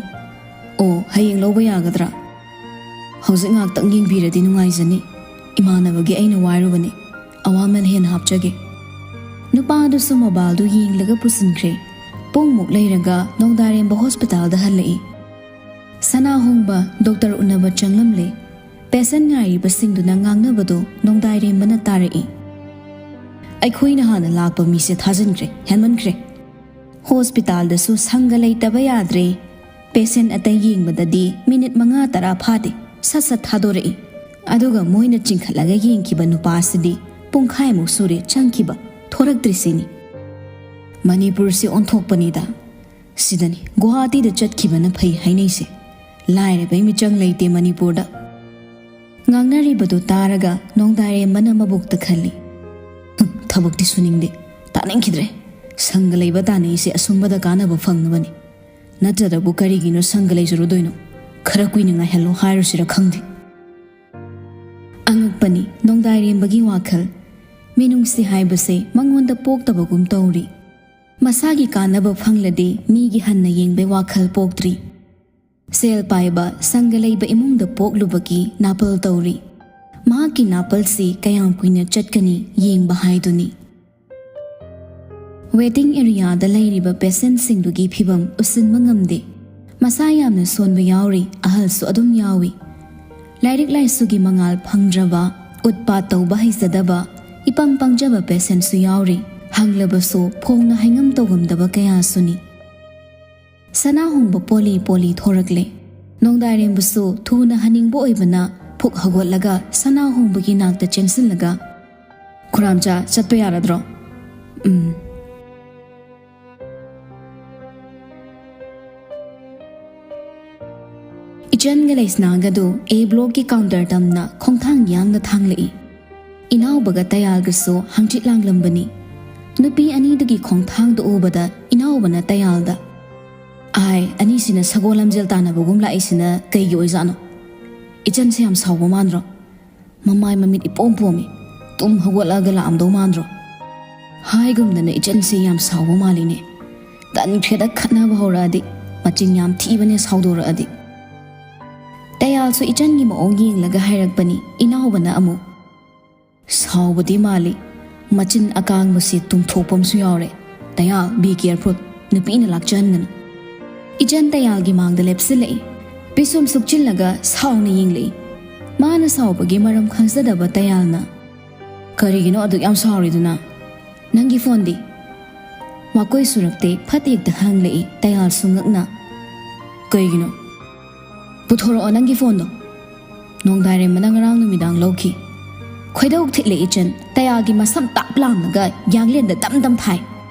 "ꯑꯣ, ꯍꯌꯦꯡ ꯂꯧꯕ ꯌꯥꯒꯗ꯭ꯔꯥ?" "ꯍꯧꯖꯤꯛ ꯉꯥꯛꯇꯪ ꯌꯦꯡꯕꯤꯔꯗꯤ ꯅꯨꯡꯉꯥꯏꯖꯅꯤ꯫ ꯏꯃꯥꯟꯅꯕꯒꯤ ꯑꯩꯅ ꯋꯥꯏꯔꯨꯕꯅꯤ꯫ ꯑꯋꯥꯃꯟ ꯍꯦꯟꯅ ꯍꯥꯞꯆꯒꯦ"꯫ ꯅꯨꯄꯥꯗꯨꯁꯨ ꯃꯣꯕꯥꯏꯜꯗꯨ ꯌꯦꯡꯂꯒ ꯄꯨꯁꯤꯟꯈ꯭ꯔꯦ꯫ ꯄꯨꯡꯃꯨꯛ ꯂꯩꯔꯒ ꯅꯣꯡꯗꯥꯔꯦꯝꯕ ꯍꯣꯁꯄꯤꯇꯥꯜꯗ ꯍꯜꯂꯛꯏ꯫ ꯁꯅꯥꯍꯣꯡꯕ ꯗꯣꯛꯇꯔ ꯎꯅꯕ ꯆꯪꯂꯝꯂꯦ꯫ ꯄꯦꯁꯦꯟ ꯉꯥꯏꯔꯤꯕꯁꯤꯡꯗꯨꯅ ꯉꯥꯡꯅꯕꯗꯨ ꯅꯣꯡꯗꯥꯏꯔꯦꯝꯕꯅ ꯇꯥꯔꯛꯏ꯫ "ꯑꯩꯈꯣꯏꯅ ꯍꯥꯟꯅ ꯂꯥꯛꯄ ꯃꯤꯁꯦ ꯊꯥꯖꯤꯟꯈ꯭ꯔꯦ, ꯍꯦꯟꯃꯟꯈ꯭ꯔꯦ꯫ ꯍꯣꯁꯄꯤꯇꯥꯜꯗꯁꯨ ꯁꯪꯒ ꯂꯩꯇꯕ ꯌꯥꯗ꯭ꯔꯦ꯫ ꯄꯦꯁꯦꯟ ꯑꯇꯩ ꯌꯦꯡꯕꯗꯗꯤ ꯃꯤꯅꯤꯠ ꯃꯉꯥ ꯇꯔꯥ ꯐꯥꯗꯦ, ꯁꯠ ꯁꯠ ꯊꯥꯗꯣꯔꯛꯏ꯫ ꯑꯗꯨꯒ ꯃꯣꯏꯅ ꯆꯤꯡꯈꯠꯂꯒ ꯌꯦꯡꯈꯤꯕ ꯅꯨꯄꯥꯁꯤꯗꯤ ꯄꯨꯡꯈꯥꯏꯃꯨꯛ ꯁꯨꯔꯦ ꯆꯪꯈꯤꯕ, ꯊꯣꯔꯛꯇ꯭ꯔꯤꯁꯤꯅꯤ꯫ ꯃꯅꯤꯄꯨꯔꯁꯤ ꯑꯣꯟꯊꯣꯛꯄꯅꯤꯗ꯫ ꯁꯤꯗꯅꯤ ꯒꯨꯋꯥꯍꯥꯇꯤꯗ ꯆꯠꯈꯤꯕꯅ ꯐꯩ ꯍꯥꯏꯅꯩꯁꯦ꯫ ꯂꯥꯏꯔꯕꯩ ꯃꯤꯆꯪ ꯂꯩꯇꯦ ꯃꯅꯤꯄꯨꯔꯗ"꯫ ꯉꯥꯡꯅꯔꯤꯕꯗꯨ ꯇꯥꯔꯒ ꯅꯣꯡꯗꯥꯏꯔꯦꯝꯕꯅ ꯃꯕꯨꯛꯇ ꯈꯜꯂꯤ, "ꯍꯨꯝ, ꯊꯕꯛꯇꯤ ꯁꯨꯅꯤꯡꯗꯦ, ꯇꯥꯅꯤꯡꯈꯤꯗ꯭ꯔꯦ꯫ ꯁꯪꯒ ꯂꯩꯕ ꯇꯥꯅꯩꯁꯦ ꯑꯁꯨꯝꯕꯗ ꯀꯥꯟꯅꯕ ꯐꯪꯅꯕꯅꯤ꯫ ꯅꯠꯇ꯭ꯔꯕꯨ ꯀꯔꯤꯒꯤꯅꯣ ꯁꯪꯒ ꯂꯩꯖꯔꯨꯗꯣꯏꯅꯣ? ꯈꯔ ꯀꯨꯏꯅ ꯉꯥꯏꯍꯜꯂꯣ ꯍꯥꯏꯔꯨꯁꯤꯔ ꯈꯪꯗꯦ"꯫ ꯑꯉꯛꯄꯅꯤ ꯅꯣꯡꯗꯥꯏꯔꯦꯝꯕꯒꯤ ꯋꯥꯈꯜ꯫ ꯃꯤꯅꯨꯡꯁꯤ ꯍꯥꯏꯕꯁꯦ ꯃꯉꯣꯟꯗ ꯄꯣꯛꯇꯕꯒꯨꯝ ꯇꯧꯔꯤ꯫ ꯃꯁꯥꯒꯤ ꯀꯥꯟꯅꯕ ꯐꯪꯂꯗꯤ ꯃꯤꯒꯤ ꯍꯟꯅ ꯌꯦꯡꯕꯩ ꯋꯥꯈꯜ ꯄꯣꯛꯇ꯭ꯔꯤ꯫ ꯁꯦꯜ ꯄꯥꯏꯕ, ꯁꯪꯒ ꯂꯩꯕ ꯏꯃꯨꯡꯗ ꯄꯣꯛꯂꯨꯕꯒꯤ ꯅꯥꯄꯜ ꯇꯧꯔꯤ꯫ ꯃꯍꯥꯛꯀꯤ ꯅꯥꯄꯜꯁꯤ ꯀꯌꯥꯝ ꯀꯨꯏꯅ ꯆꯠꯀꯅꯤ ꯌꯦꯡꯕ ꯍꯥꯏꯗꯨꯅꯤ꯫ ꯋꯦꯇꯤꯡ ꯑꯦꯔꯤꯌꯥꯗ ꯂꯩꯔꯤꯕ ꯄꯦꯁꯦꯟꯁꯤꯡꯗꯨꯒꯤ ꯐꯤꯚꯝ ꯎꯁꯤꯟꯕ ꯉꯝꯗꯦ꯫ ꯃꯁꯥ ꯌꯥꯝꯅ ꯁꯣꯟꯕ ꯌꯥꯎꯔꯤ, ꯑꯍꯜꯁꯨ ꯑꯗꯨꯝ ꯌꯥꯎꯏ꯫ ꯂꯥꯏꯔꯤꯛ ꯂꯥꯏꯁꯨꯒꯤ ꯃꯉꯥꯜ ꯐꯪꯗ꯭ꯔꯕ, ꯎꯠꯄꯥꯠ ꯇꯧꯕ ꯍꯩꯖꯗꯕ, ꯏꯄꯪ ꯄꯪꯖꯕ ꯄꯦꯁꯦꯟꯁꯨ ꯌꯥꯎꯔꯤ꯫ ꯍꯪꯂꯕꯁꯨ ꯐꯣꯡꯅ ꯍꯥꯏꯉꯝ ꯇꯧꯉꯝꯗꯕ ꯀꯌꯥꯁꯨꯅꯤ꯫ ꯁꯅꯥ ꯍꯣꯡꯕ ꯄꯣꯂꯤ ꯄꯣꯂꯤ ꯊꯣꯔꯛꯂꯦ꯫ ꯅꯣꯡꯗꯥꯏꯔꯦꯝꯕꯁꯨ ꯊꯨꯅ ꯍꯟꯅꯤꯡꯕ ꯑꯣꯏꯕꯅ ꯐꯨꯛ ꯍꯧꯒꯠꯂꯒ ꯁꯅꯥ ꯍꯣꯡꯕꯒꯤ ꯅꯥꯛꯇ ꯆꯦꯟꯁꯤꯜꯂꯒ, "ꯈꯨꯔꯥꯝꯆꯥ, ꯆꯠꯄ ꯌꯥꯔꯗ꯭ꯔꯣ?" "ꯎꯝ꯫" ꯏꯆꯟꯒ ꯂꯩꯁꯅꯥꯒꯗꯨ ꯑꯦ ꯕ꯭ꯂꯣꯛꯀꯤ ꯀꯥꯎꯟꯇꯔ ꯇꯝꯅ ꯈꯣꯡꯊꯥꯡ ꯌꯥꯡꯅ ꯊꯥꯡꯂꯛꯏ꯫ ꯏꯅꯥꯎꯕꯒ ꯇꯌꯥꯜꯒꯁꯨ ꯍꯪꯆꯤꯠ ꯂꯥꯡꯂꯝꯕꯅꯤ꯫ ꯅꯨꯄꯤ ꯑꯅꯤꯗꯨꯒꯤ ꯈꯣꯡꯊꯥꯡꯗꯨ ꯎꯕꯗ ꯏꯅꯥꯎꯕꯅ ꯇꯌꯥꯜꯗ, "ꯑꯥꯏ, ꯑꯅꯤꯁꯤꯅ ꯁꯒꯣꯜ ꯂꯝꯖꯦꯜ ꯇꯥꯟꯅꯕꯒꯨꯝ ꯂꯥꯛꯏꯁꯤꯅ ꯀꯩꯒꯤ ꯑꯣꯏꯖꯥꯠꯅꯣ? ꯏꯆꯟꯁꯦ ꯌꯥꯝ ꯁꯥꯎꯕ ꯃꯥꯟꯗ꯭ꯔꯣ? ꯃꯃꯥꯏ ꯃꯃꯤꯠ ꯏꯄꯣꯝ ꯄꯣꯝꯃꯤ꯫ ꯇꯨꯝ ꯍꯧꯒꯠꯂꯒ ꯂꯥꯛꯑꯝꯗꯧ ꯃꯥꯟꯗ꯭ꯔꯣ?" ꯍꯥꯏꯒꯨꯝꯗꯅ ꯏꯆꯟꯁꯦ ꯌꯥꯝ ꯁꯥꯎꯕ ꯃꯥꯜꯂꯤꯅꯦ꯫ ꯇꯟꯈ꯭ꯔꯦꯗ ꯈꯠꯅꯕ ꯍꯧꯔꯛꯑꯗꯤ꯫ ꯃꯆꯤꯟ ꯌꯥꯝ ꯊꯤꯕꯅꯦ ꯁꯥꯎꯗꯣꯔꯛꯑꯗꯤ꯫ ꯇꯌꯥꯜꯁꯨ ꯏꯆꯟꯒꯤ ꯃꯑꯣꯡ ꯌꯦꯡꯂꯒ ꯍꯥꯏꯔꯛꯄꯅꯤ꯫ ꯏꯅꯥꯎꯕꯅ ꯑꯃꯨꯛ, "ꯁꯥꯎꯕꯗꯤ ꯃꯥꯜꯂꯤ, ꯃꯆꯤꯟ ꯑꯀꯥꯡꯕꯁꯤ ꯇꯨꯝꯊꯣꯛꯄ ꯑꯃꯁꯨ ꯌꯥꯎꯔꯦ꯫ ꯇꯌꯥꯜ, be careful, ꯅꯨꯄꯤꯅ ꯂꯥꯛꯆꯍꯟꯒꯅꯨ꯫" ꯏꯆꯟ ꯇꯌꯥꯜꯒꯤ ꯃꯥꯡꯗ ꯂꯦꯞꯁꯤꯜꯂꯛꯏ꯫ ꯄꯤꯁꯨꯝ ꯁꯨꯛꯆꯤꯜꯂꯒ ꯁꯥꯎꯅ ꯌꯦꯡꯂꯛꯏ꯫ ꯃꯥꯅ ꯁꯥꯎꯕꯒꯤ ꯃꯔꯝ ꯈꯪꯖꯗꯕ ꯇꯌꯥꯜꯅ, "ꯀꯔꯤꯒꯤꯅꯣ ꯑꯗꯨꯛ ꯌꯥꯝ ꯁꯥꯎꯔꯤꯗꯨꯅ? ꯅꯪꯒꯤ ꯐꯣꯟꯗꯤ?" ꯃꯀꯣꯏ ꯁꯨꯔꯛꯇꯦ, ꯐꯠ ꯍꯦꯛꯇ ꯍꯪꯂꯛꯏ ꯇꯌꯥꯜꯁꯨ ꯉꯛꯅ꯫ "ꯀꯩꯒꯤꯅꯣ? ꯄꯨꯊꯣꯔꯛꯑꯣ ꯅꯪꯒꯤ ꯐꯣꯟꯗꯣ꯫ ꯅꯣꯡꯗꯥꯏꯔꯦꯝꯕꯅ ꯉꯔꯥꯡ ꯅꯨꯃꯤꯗꯥꯡ ꯂꯧꯈꯤ꯫" ꯈꯣꯏꯗꯧ ꯊꯤꯠꯂꯦ ꯏꯆꯟ꯫ ꯇꯌꯥꯜꯒꯤ ꯃꯁꯝ ꯇꯥꯞ ꯂꯥꯝꯂꯒ ꯌꯥꯡꯂꯦꯟꯗ ꯗꯝ ꯗꯝ ꯊꯥꯏ꯫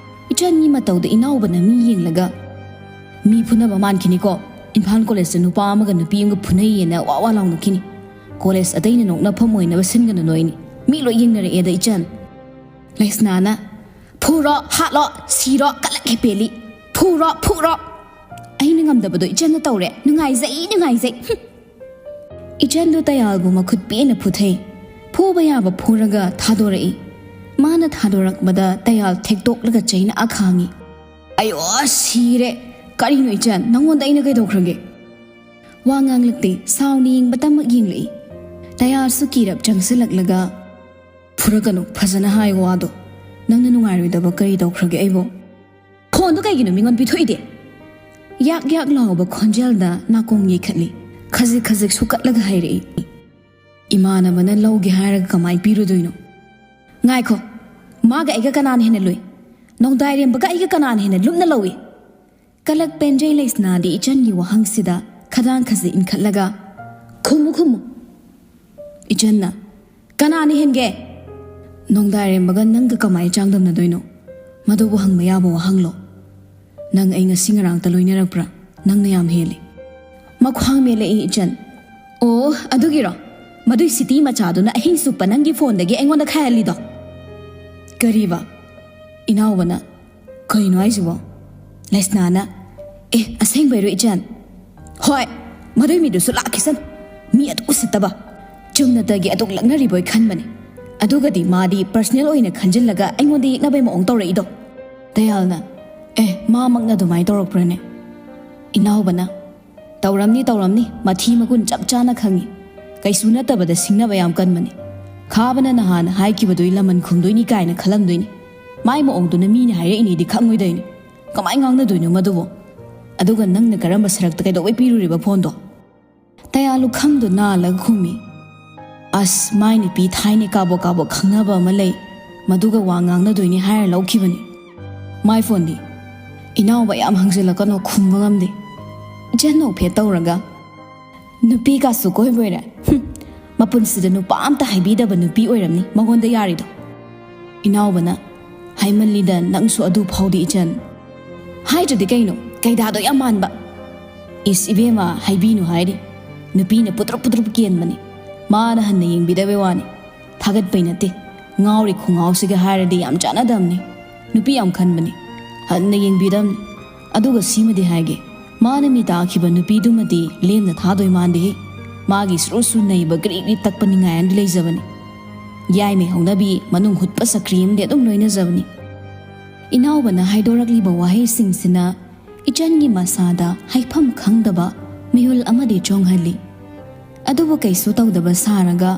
ꯏꯆꯟꯒꯤ ꯃꯇꯧꯗ ꯏꯅꯥꯎꯕꯅ ꯃꯤ ꯌꯦꯡꯂꯒ, "ꯃꯤ ꯐꯨꯅꯕ ꯃꯥꯟꯈꯤꯅꯤꯀꯣ꯫ ꯏꯝꯐꯥꯜ ꯀꯣꯂꯦꯖꯇ ꯅꯨꯄꯥ ꯑꯃꯒ ꯅꯨꯄꯤ ꯑꯃꯒ ꯐꯨꯅꯩꯌꯦꯅ ꯋꯥ ꯋꯥ ꯂꯥꯎꯅꯈꯤꯅꯤ꯫ ꯀꯣꯂꯦꯖ ꯑꯇꯩꯅ ꯅꯣꯛꯅꯐꯝ ꯑꯣꯏꯅꯕ ꯁꯤꯟꯒꯅꯨ ꯅꯣꯏꯅꯤ꯫ ꯃꯤ ꯂꯣꯏ ꯌꯦꯡꯅꯔꯛꯑꯦꯗ ꯏꯆꯟ꯫" ꯂꯩꯁꯅꯥꯅ, "ꯐꯨꯔꯣ, ꯍꯥꯠꯂꯣ, ꯁꯤꯔꯣ, ꯀꯂꯛ ꯍꯦꯄꯦꯂꯤ꯫ ꯐꯨꯔꯣ, ꯐꯨꯔꯣ꯫ ꯑꯩꯅ ꯉꯝꯗꯕꯗꯣ ꯏꯆꯟꯅ ꯇꯧꯔꯦ꯫ ꯅꯨꯡꯉꯥꯏꯖꯩ, ꯅꯨꯡꯉꯥꯏꯖꯩ꯫" ꯍꯨꯝ꯫ ꯏꯆꯟꯗꯨ ꯇꯌꯥꯜꯕꯨ ꯃꯈꯨꯠ ꯄꯦꯟꯅ ꯐꯨꯊꯩ꯫ ꯐꯨꯕ ꯌꯥꯕ ꯐꯨꯔꯒ ꯊꯥꯗꯣꯔꯛꯏ꯫ ꯃꯥꯅ ꯊꯥꯗꯣꯔꯛꯄꯗ ꯇꯌꯥꯜ ꯊꯦꯛꯇꯣꯛꯂꯒ ꯆꯩꯅ ꯈꯥꯡꯉꯤ꯫ "ꯑꯌꯣ, ꯁꯤꯔꯦ꯫ ꯀꯔꯤꯅꯣ ꯏꯆꯟ, ꯅꯪꯉꯣꯟꯗ ꯑꯩꯅ ꯀꯩꯗꯧꯈ꯭ꯔꯒꯦ?" ꯋꯥ ꯉꯥꯡꯂꯛꯇꯦ, ꯁꯥꯎꯅ ꯌꯦꯡꯕꯇꯃꯛ ꯌꯦꯡꯂꯛꯏ꯫ ꯗꯌꯥꯜꯁꯨ ꯀꯤꯔꯞ ꯆꯪꯁꯤꯜꯂꯛꯂꯒ, "ꯐꯨꯔꯛꯀꯅꯨ, ꯐꯖꯅ ꯍꯥꯏꯌꯣ ꯋꯥꯗꯣ꯫ ꯅꯪꯅ ꯅꯨꯡꯉꯥꯏꯔꯣꯏꯗꯕ ꯀꯔꯤ ꯇꯧꯈ꯭ꯔꯒꯦ ꯑꯩꯕꯣ?" "ꯐꯣꯟꯗꯣ ꯀꯩꯒꯤꯅꯣ ꯃꯤꯉꯣꯟ ꯄꯤꯊꯣꯛꯏꯗꯤ?" ꯌꯥꯛ ꯌꯥꯛ ꯂꯥꯎꯕ ꯈꯣꯟꯖꯦꯜꯗ ꯅꯥꯀꯣꯡ ꯌꯩꯈꯠꯂꯤ꯫ ꯈꯖꯤꯛ ꯈꯖꯤꯛ ꯁꯨꯀꯠꯂꯒ ꯍꯥꯏꯔꯛꯏ, "ꯏꯃꯥꯟꯅꯕꯅ ꯂꯧꯒꯦ ꯍꯥꯏꯔꯒ ꯀꯃꯥꯏ ꯄꯤꯔꯨꯗꯣꯏꯅꯣ?" "ꯉꯥꯏꯈꯣ, ꯃꯥꯒ ꯑꯩꯒ ꯀꯅꯥꯅ ꯍꯦꯟꯅ ꯂꯨꯏ? ꯅꯣꯡꯗꯥꯏꯔꯦꯝꯕꯒ ꯑꯩꯒ ꯀꯅꯥꯅ ꯍꯦꯟꯅ ꯂꯨꯞꯅ ꯂꯧꯏ?" ꯀꯂꯛ ꯄꯦꯟꯖꯩ ꯂꯩꯁꯅꯥꯗꯤ ꯏꯆꯟꯒꯤ ꯋꯥꯍꯪꯁꯤꯗ ꯈꯗꯥꯡ ꯈꯖꯤꯛ ꯏꯟꯈꯠꯂꯒ, "ꯈꯨꯝꯃꯨ, ꯈꯨꯝꯃꯨ꯫" ꯏꯆꯟꯅ, "ꯀꯅꯥꯅ ꯍꯦꯟꯒꯦ?" "ꯅꯣꯡꯗꯥꯏꯔꯦꯝꯕꯒ ꯅꯪꯒ ꯀꯃꯥꯏ ꯆꯥꯡꯗꯝꯅꯗꯣꯏꯅꯣ? ꯃꯗꯨꯕꯨ ꯍꯪꯕ ꯌꯥꯕ ꯋꯥꯍꯪꯂꯣ? ꯅꯪ ꯑꯩ ꯉꯁꯤ ꯉꯔꯥꯡꯇ ꯂꯣꯏꯅꯔꯛꯄ꯭ꯔꯥ? ꯅꯪꯅ ꯌꯥꯝ ꯍꯦꯜꯂꯤ꯫" ꯃꯈ꯭ꯋꯥꯡ ꯃꯦꯜꯂꯛꯏ ꯏꯆꯟ꯫ "ꯑꯣ, ꯑꯗꯨꯒꯤꯔꯣ? ꯃꯗꯨꯏ ꯁꯤꯇꯤ ꯃꯆꯥꯗꯨꯅ ꯑꯍꯤꯡ ꯆꯨꯞꯄ ꯅꯪꯒꯤ ꯐꯣꯟꯗꯒꯤ ꯑꯩꯉꯣꯟꯗ ꯈꯥꯏꯍꯜꯂꯤꯗꯣ?" "ꯀꯔꯤꯕ?" ꯏꯅꯥꯎꯕꯅ, "ꯀꯩꯅꯣ ꯍꯥꯏꯁꯤꯕꯣ?" ꯂꯩꯁꯅꯥꯅ, "ꯑꯦ, ꯑꯁꯦꯡꯕꯩꯔꯣ ꯏꯆꯟ?" "ꯍꯣꯏ, ꯃꯗꯨꯏ ꯃꯤꯗꯨꯁꯨ ꯂꯥꯛꯈꯤꯁꯅꯨ꯫ ꯃꯤ ꯑꯗꯨꯛ ꯎꯁꯤꯠꯇꯕ꯫ ꯆꯨꯝꯅꯇꯒꯤ ꯑꯗꯨꯛ ꯂꯛꯅꯔꯤꯕꯣꯏ ꯈꯟꯕꯅꯤ꯫ ꯑꯗꯨꯒꯗꯤ ꯃꯥꯗꯤ ꯄꯔꯁꯅꯦꯜ ꯑꯣꯏꯅ ꯈꯟꯖꯤꯜꯂꯒ ꯑꯩꯉꯣꯟꯗ ꯌꯦꯛꯅꯕꯩ ꯃꯑꯣꯡ ꯇꯧꯔꯛꯏꯗꯣ꯫" ꯗꯌꯥꯜꯅ, "ꯑꯦ, ꯃꯥꯃꯛꯅ ꯑꯗꯨꯃꯥꯏꯅ ꯇꯧꯔꯛꯄ꯭ꯔꯅꯦ?" ꯏꯅꯥꯎꯕꯅ, "ꯇꯧꯔꯝꯅꯤ, ꯇꯧꯔꯝꯅꯤ, ꯃꯊꯤ ꯃꯒꯨꯟ ꯆꯞ ꯆꯥꯅ ꯈꯪꯉꯤ꯫ ꯀꯩꯁꯨ ꯅꯠꯇꯕꯗ ꯁꯤꯡꯅꯕ ꯌꯥꯝ ꯀꯟꯕꯅꯤ꯫ ꯈꯥꯕꯅ ꯅꯍꯥꯟ ꯍꯥꯏꯈꯤꯕꯗꯨꯏ ꯂꯃꯟ ꯈꯨꯝꯗꯣꯏꯅꯤ ꯀꯥꯏꯅ ꯈꯜꯂꯝꯗꯣꯏꯅꯤ꯫ ꯃꯥꯏ ꯃꯑꯣꯡꯗꯨꯅ ꯃꯤꯅ ꯍꯥꯏꯔꯛꯏꯅꯦꯗꯤ ꯈꯪꯉꯣꯏꯗꯣꯏꯅꯤ꯫ ꯀꯃꯥꯏ ꯉꯥꯡꯅꯗꯣꯏꯅꯣ ꯃꯗꯨꯕꯣ? ꯑꯗꯨꯒ ꯅꯪꯅ ꯀꯔꯝꯕ ꯁꯔꯛꯇ ꯀꯩꯗꯧꯕꯩ ꯄꯤꯔꯨꯔꯤꯕ ꯐꯣꯟꯗꯣ?" ꯗꯌꯥꯜ ꯂꯨꯈꯝꯗꯨ ꯅꯥꯜꯂꯒ ꯈꯨꯝꯃꯤ, "ꯑꯁ, ꯃꯥꯏ ꯅꯨꯄꯤ ꯊꯥꯏꯅ ꯀꯥꯕꯣꯛ ꯀꯥꯕꯣꯛ ꯈꯪꯅꯕ ꯑꯃ ꯂꯩ, ꯃꯗꯨꯒ ꯋꯥ ꯉꯥꯡꯅꯗꯣꯏꯅꯤ ꯍꯥꯏꯔ ꯂꯧꯈꯤꯕꯅꯤ꯫ ꯃꯥꯏ ꯐꯣꯟꯗꯤ?" ꯏꯅꯥꯎꯕ ꯌꯥꯝ ꯍꯪꯖꯤꯜꯂꯛꯀꯅꯣ, ꯈꯨꯝꯕ ꯉꯝꯗꯦ꯫ ꯏꯆꯟ ꯅꯣꯛꯐꯦꯠ ꯇꯧꯔꯒ, "ꯅꯨꯄꯤ ꯀꯥꯁꯨ ꯀꯣꯏꯕꯣꯏꯔꯦ꯫ ꯍꯨꯝ, ꯃꯄꯨꯟꯁꯤꯗ ꯅꯨꯄꯥ ꯑꯝꯇ ꯍꯥꯏꯕꯤꯗꯕ ꯅꯨꯄꯤ ꯑꯣꯏꯔꯝꯅꯤ ꯃꯉꯣꯟꯗ ꯌꯥꯔꯤꯗꯣ꯫" ꯏꯅꯥꯎꯕꯅ, "ꯍꯥꯏꯃꯜꯂꯤꯗ ꯅꯪꯁꯨ ꯑꯗꯨ ꯐꯥꯎꯗꯤ ꯏꯆꯟ꯫" "ꯍꯥꯏꯗ꯭ꯔꯗꯤ ꯀꯩꯅꯣ? ꯀꯩꯗꯥꯗꯣ ꯌꯥꯝ ꯃꯥꯟꯕ꯫" "ꯏꯁ ꯏꯕꯦꯝꯃ, ꯍꯥꯏꯕꯤꯅꯨ ꯍꯥꯏꯔꯤ꯫ ꯅꯨꯄꯤꯅ ꯄꯨꯗ꯭ꯔꯨꯞ ꯄꯨꯗ꯭ꯔꯨꯞ ꯀꯦꯟꯕꯅꯤ꯫ ꯃꯥꯅ ꯍꯟꯅ ꯌꯦꯡꯕꯤꯗꯕꯩ ꯋꯥꯅꯤ꯫ ꯊꯥꯒꯠꯄꯩ ꯅꯠꯇꯦ꯫ ꯉꯥꯎꯔꯤ ꯈꯣꯡꯉꯥꯎꯁꯤꯒ ꯍꯥꯏꯔꯗꯤ ꯌꯥꯝ ꯆꯥꯟꯅꯗꯕꯅꯤ꯫ ꯅꯨꯄꯤ ꯌꯥꯝ ꯈꯟꯕꯅꯤ꯫ ꯍꯟꯅ ꯌꯦꯡꯕꯤꯗꯕꯅꯤ꯫ ꯑꯗꯨꯒ ꯁꯤꯃꯗꯤ ꯍꯥꯏꯒꯦ, ꯃꯥꯅ ꯃꯤ ꯇꯥꯈꯤꯕ ꯅꯨꯄꯤꯗꯨꯃꯗꯤ ꯂꯦꯝꯅ ꯊꯥꯗꯣꯏ ꯃꯥꯟꯗꯦꯍꯦ꯫ ꯃꯥꯒꯤ ꯁꯨꯔꯨ ꯁꯨꯔꯨ ꯅꯩꯕ ꯒ꯭ꯔꯤꯛ ꯒ꯭ꯔꯤꯛ ꯇꯛꯄ ꯅꯤꯡꯉꯥꯏ ꯑꯃꯗꯤ ꯂꯩꯖꯕꯅꯤ꯫ ꯌꯥꯏꯃꯩ ꯍꯧꯅꯕꯤ ꯃꯅꯨꯡ ꯍꯨꯠꯄ ꯁꯀ꯭ꯔꯤ ꯑꯃꯗꯤ ꯑꯗꯨꯝ ꯂꯣꯏꯅꯖꯕꯅꯤ꯫" ꯏꯅꯥꯎꯕꯅ ꯍꯥꯏꯗꯣꯔꯛꯂꯤꯕ ꯋꯥꯍꯩꯁꯤꯡꯁꯤꯅ ꯏꯆꯟꯒꯤ ꯃꯁꯥꯗ ꯍꯥꯏꯐꯝ ꯈꯪꯗꯕ ꯃꯤꯍꯨꯜ ꯑꯃꯗꯤ ꯆꯣꯡꯍꯜꯂꯤ꯫ ꯑꯗꯨꯕꯨ ꯀꯩꯁꯨ ꯇꯧꯗꯕ ꯁꯥꯔꯒ,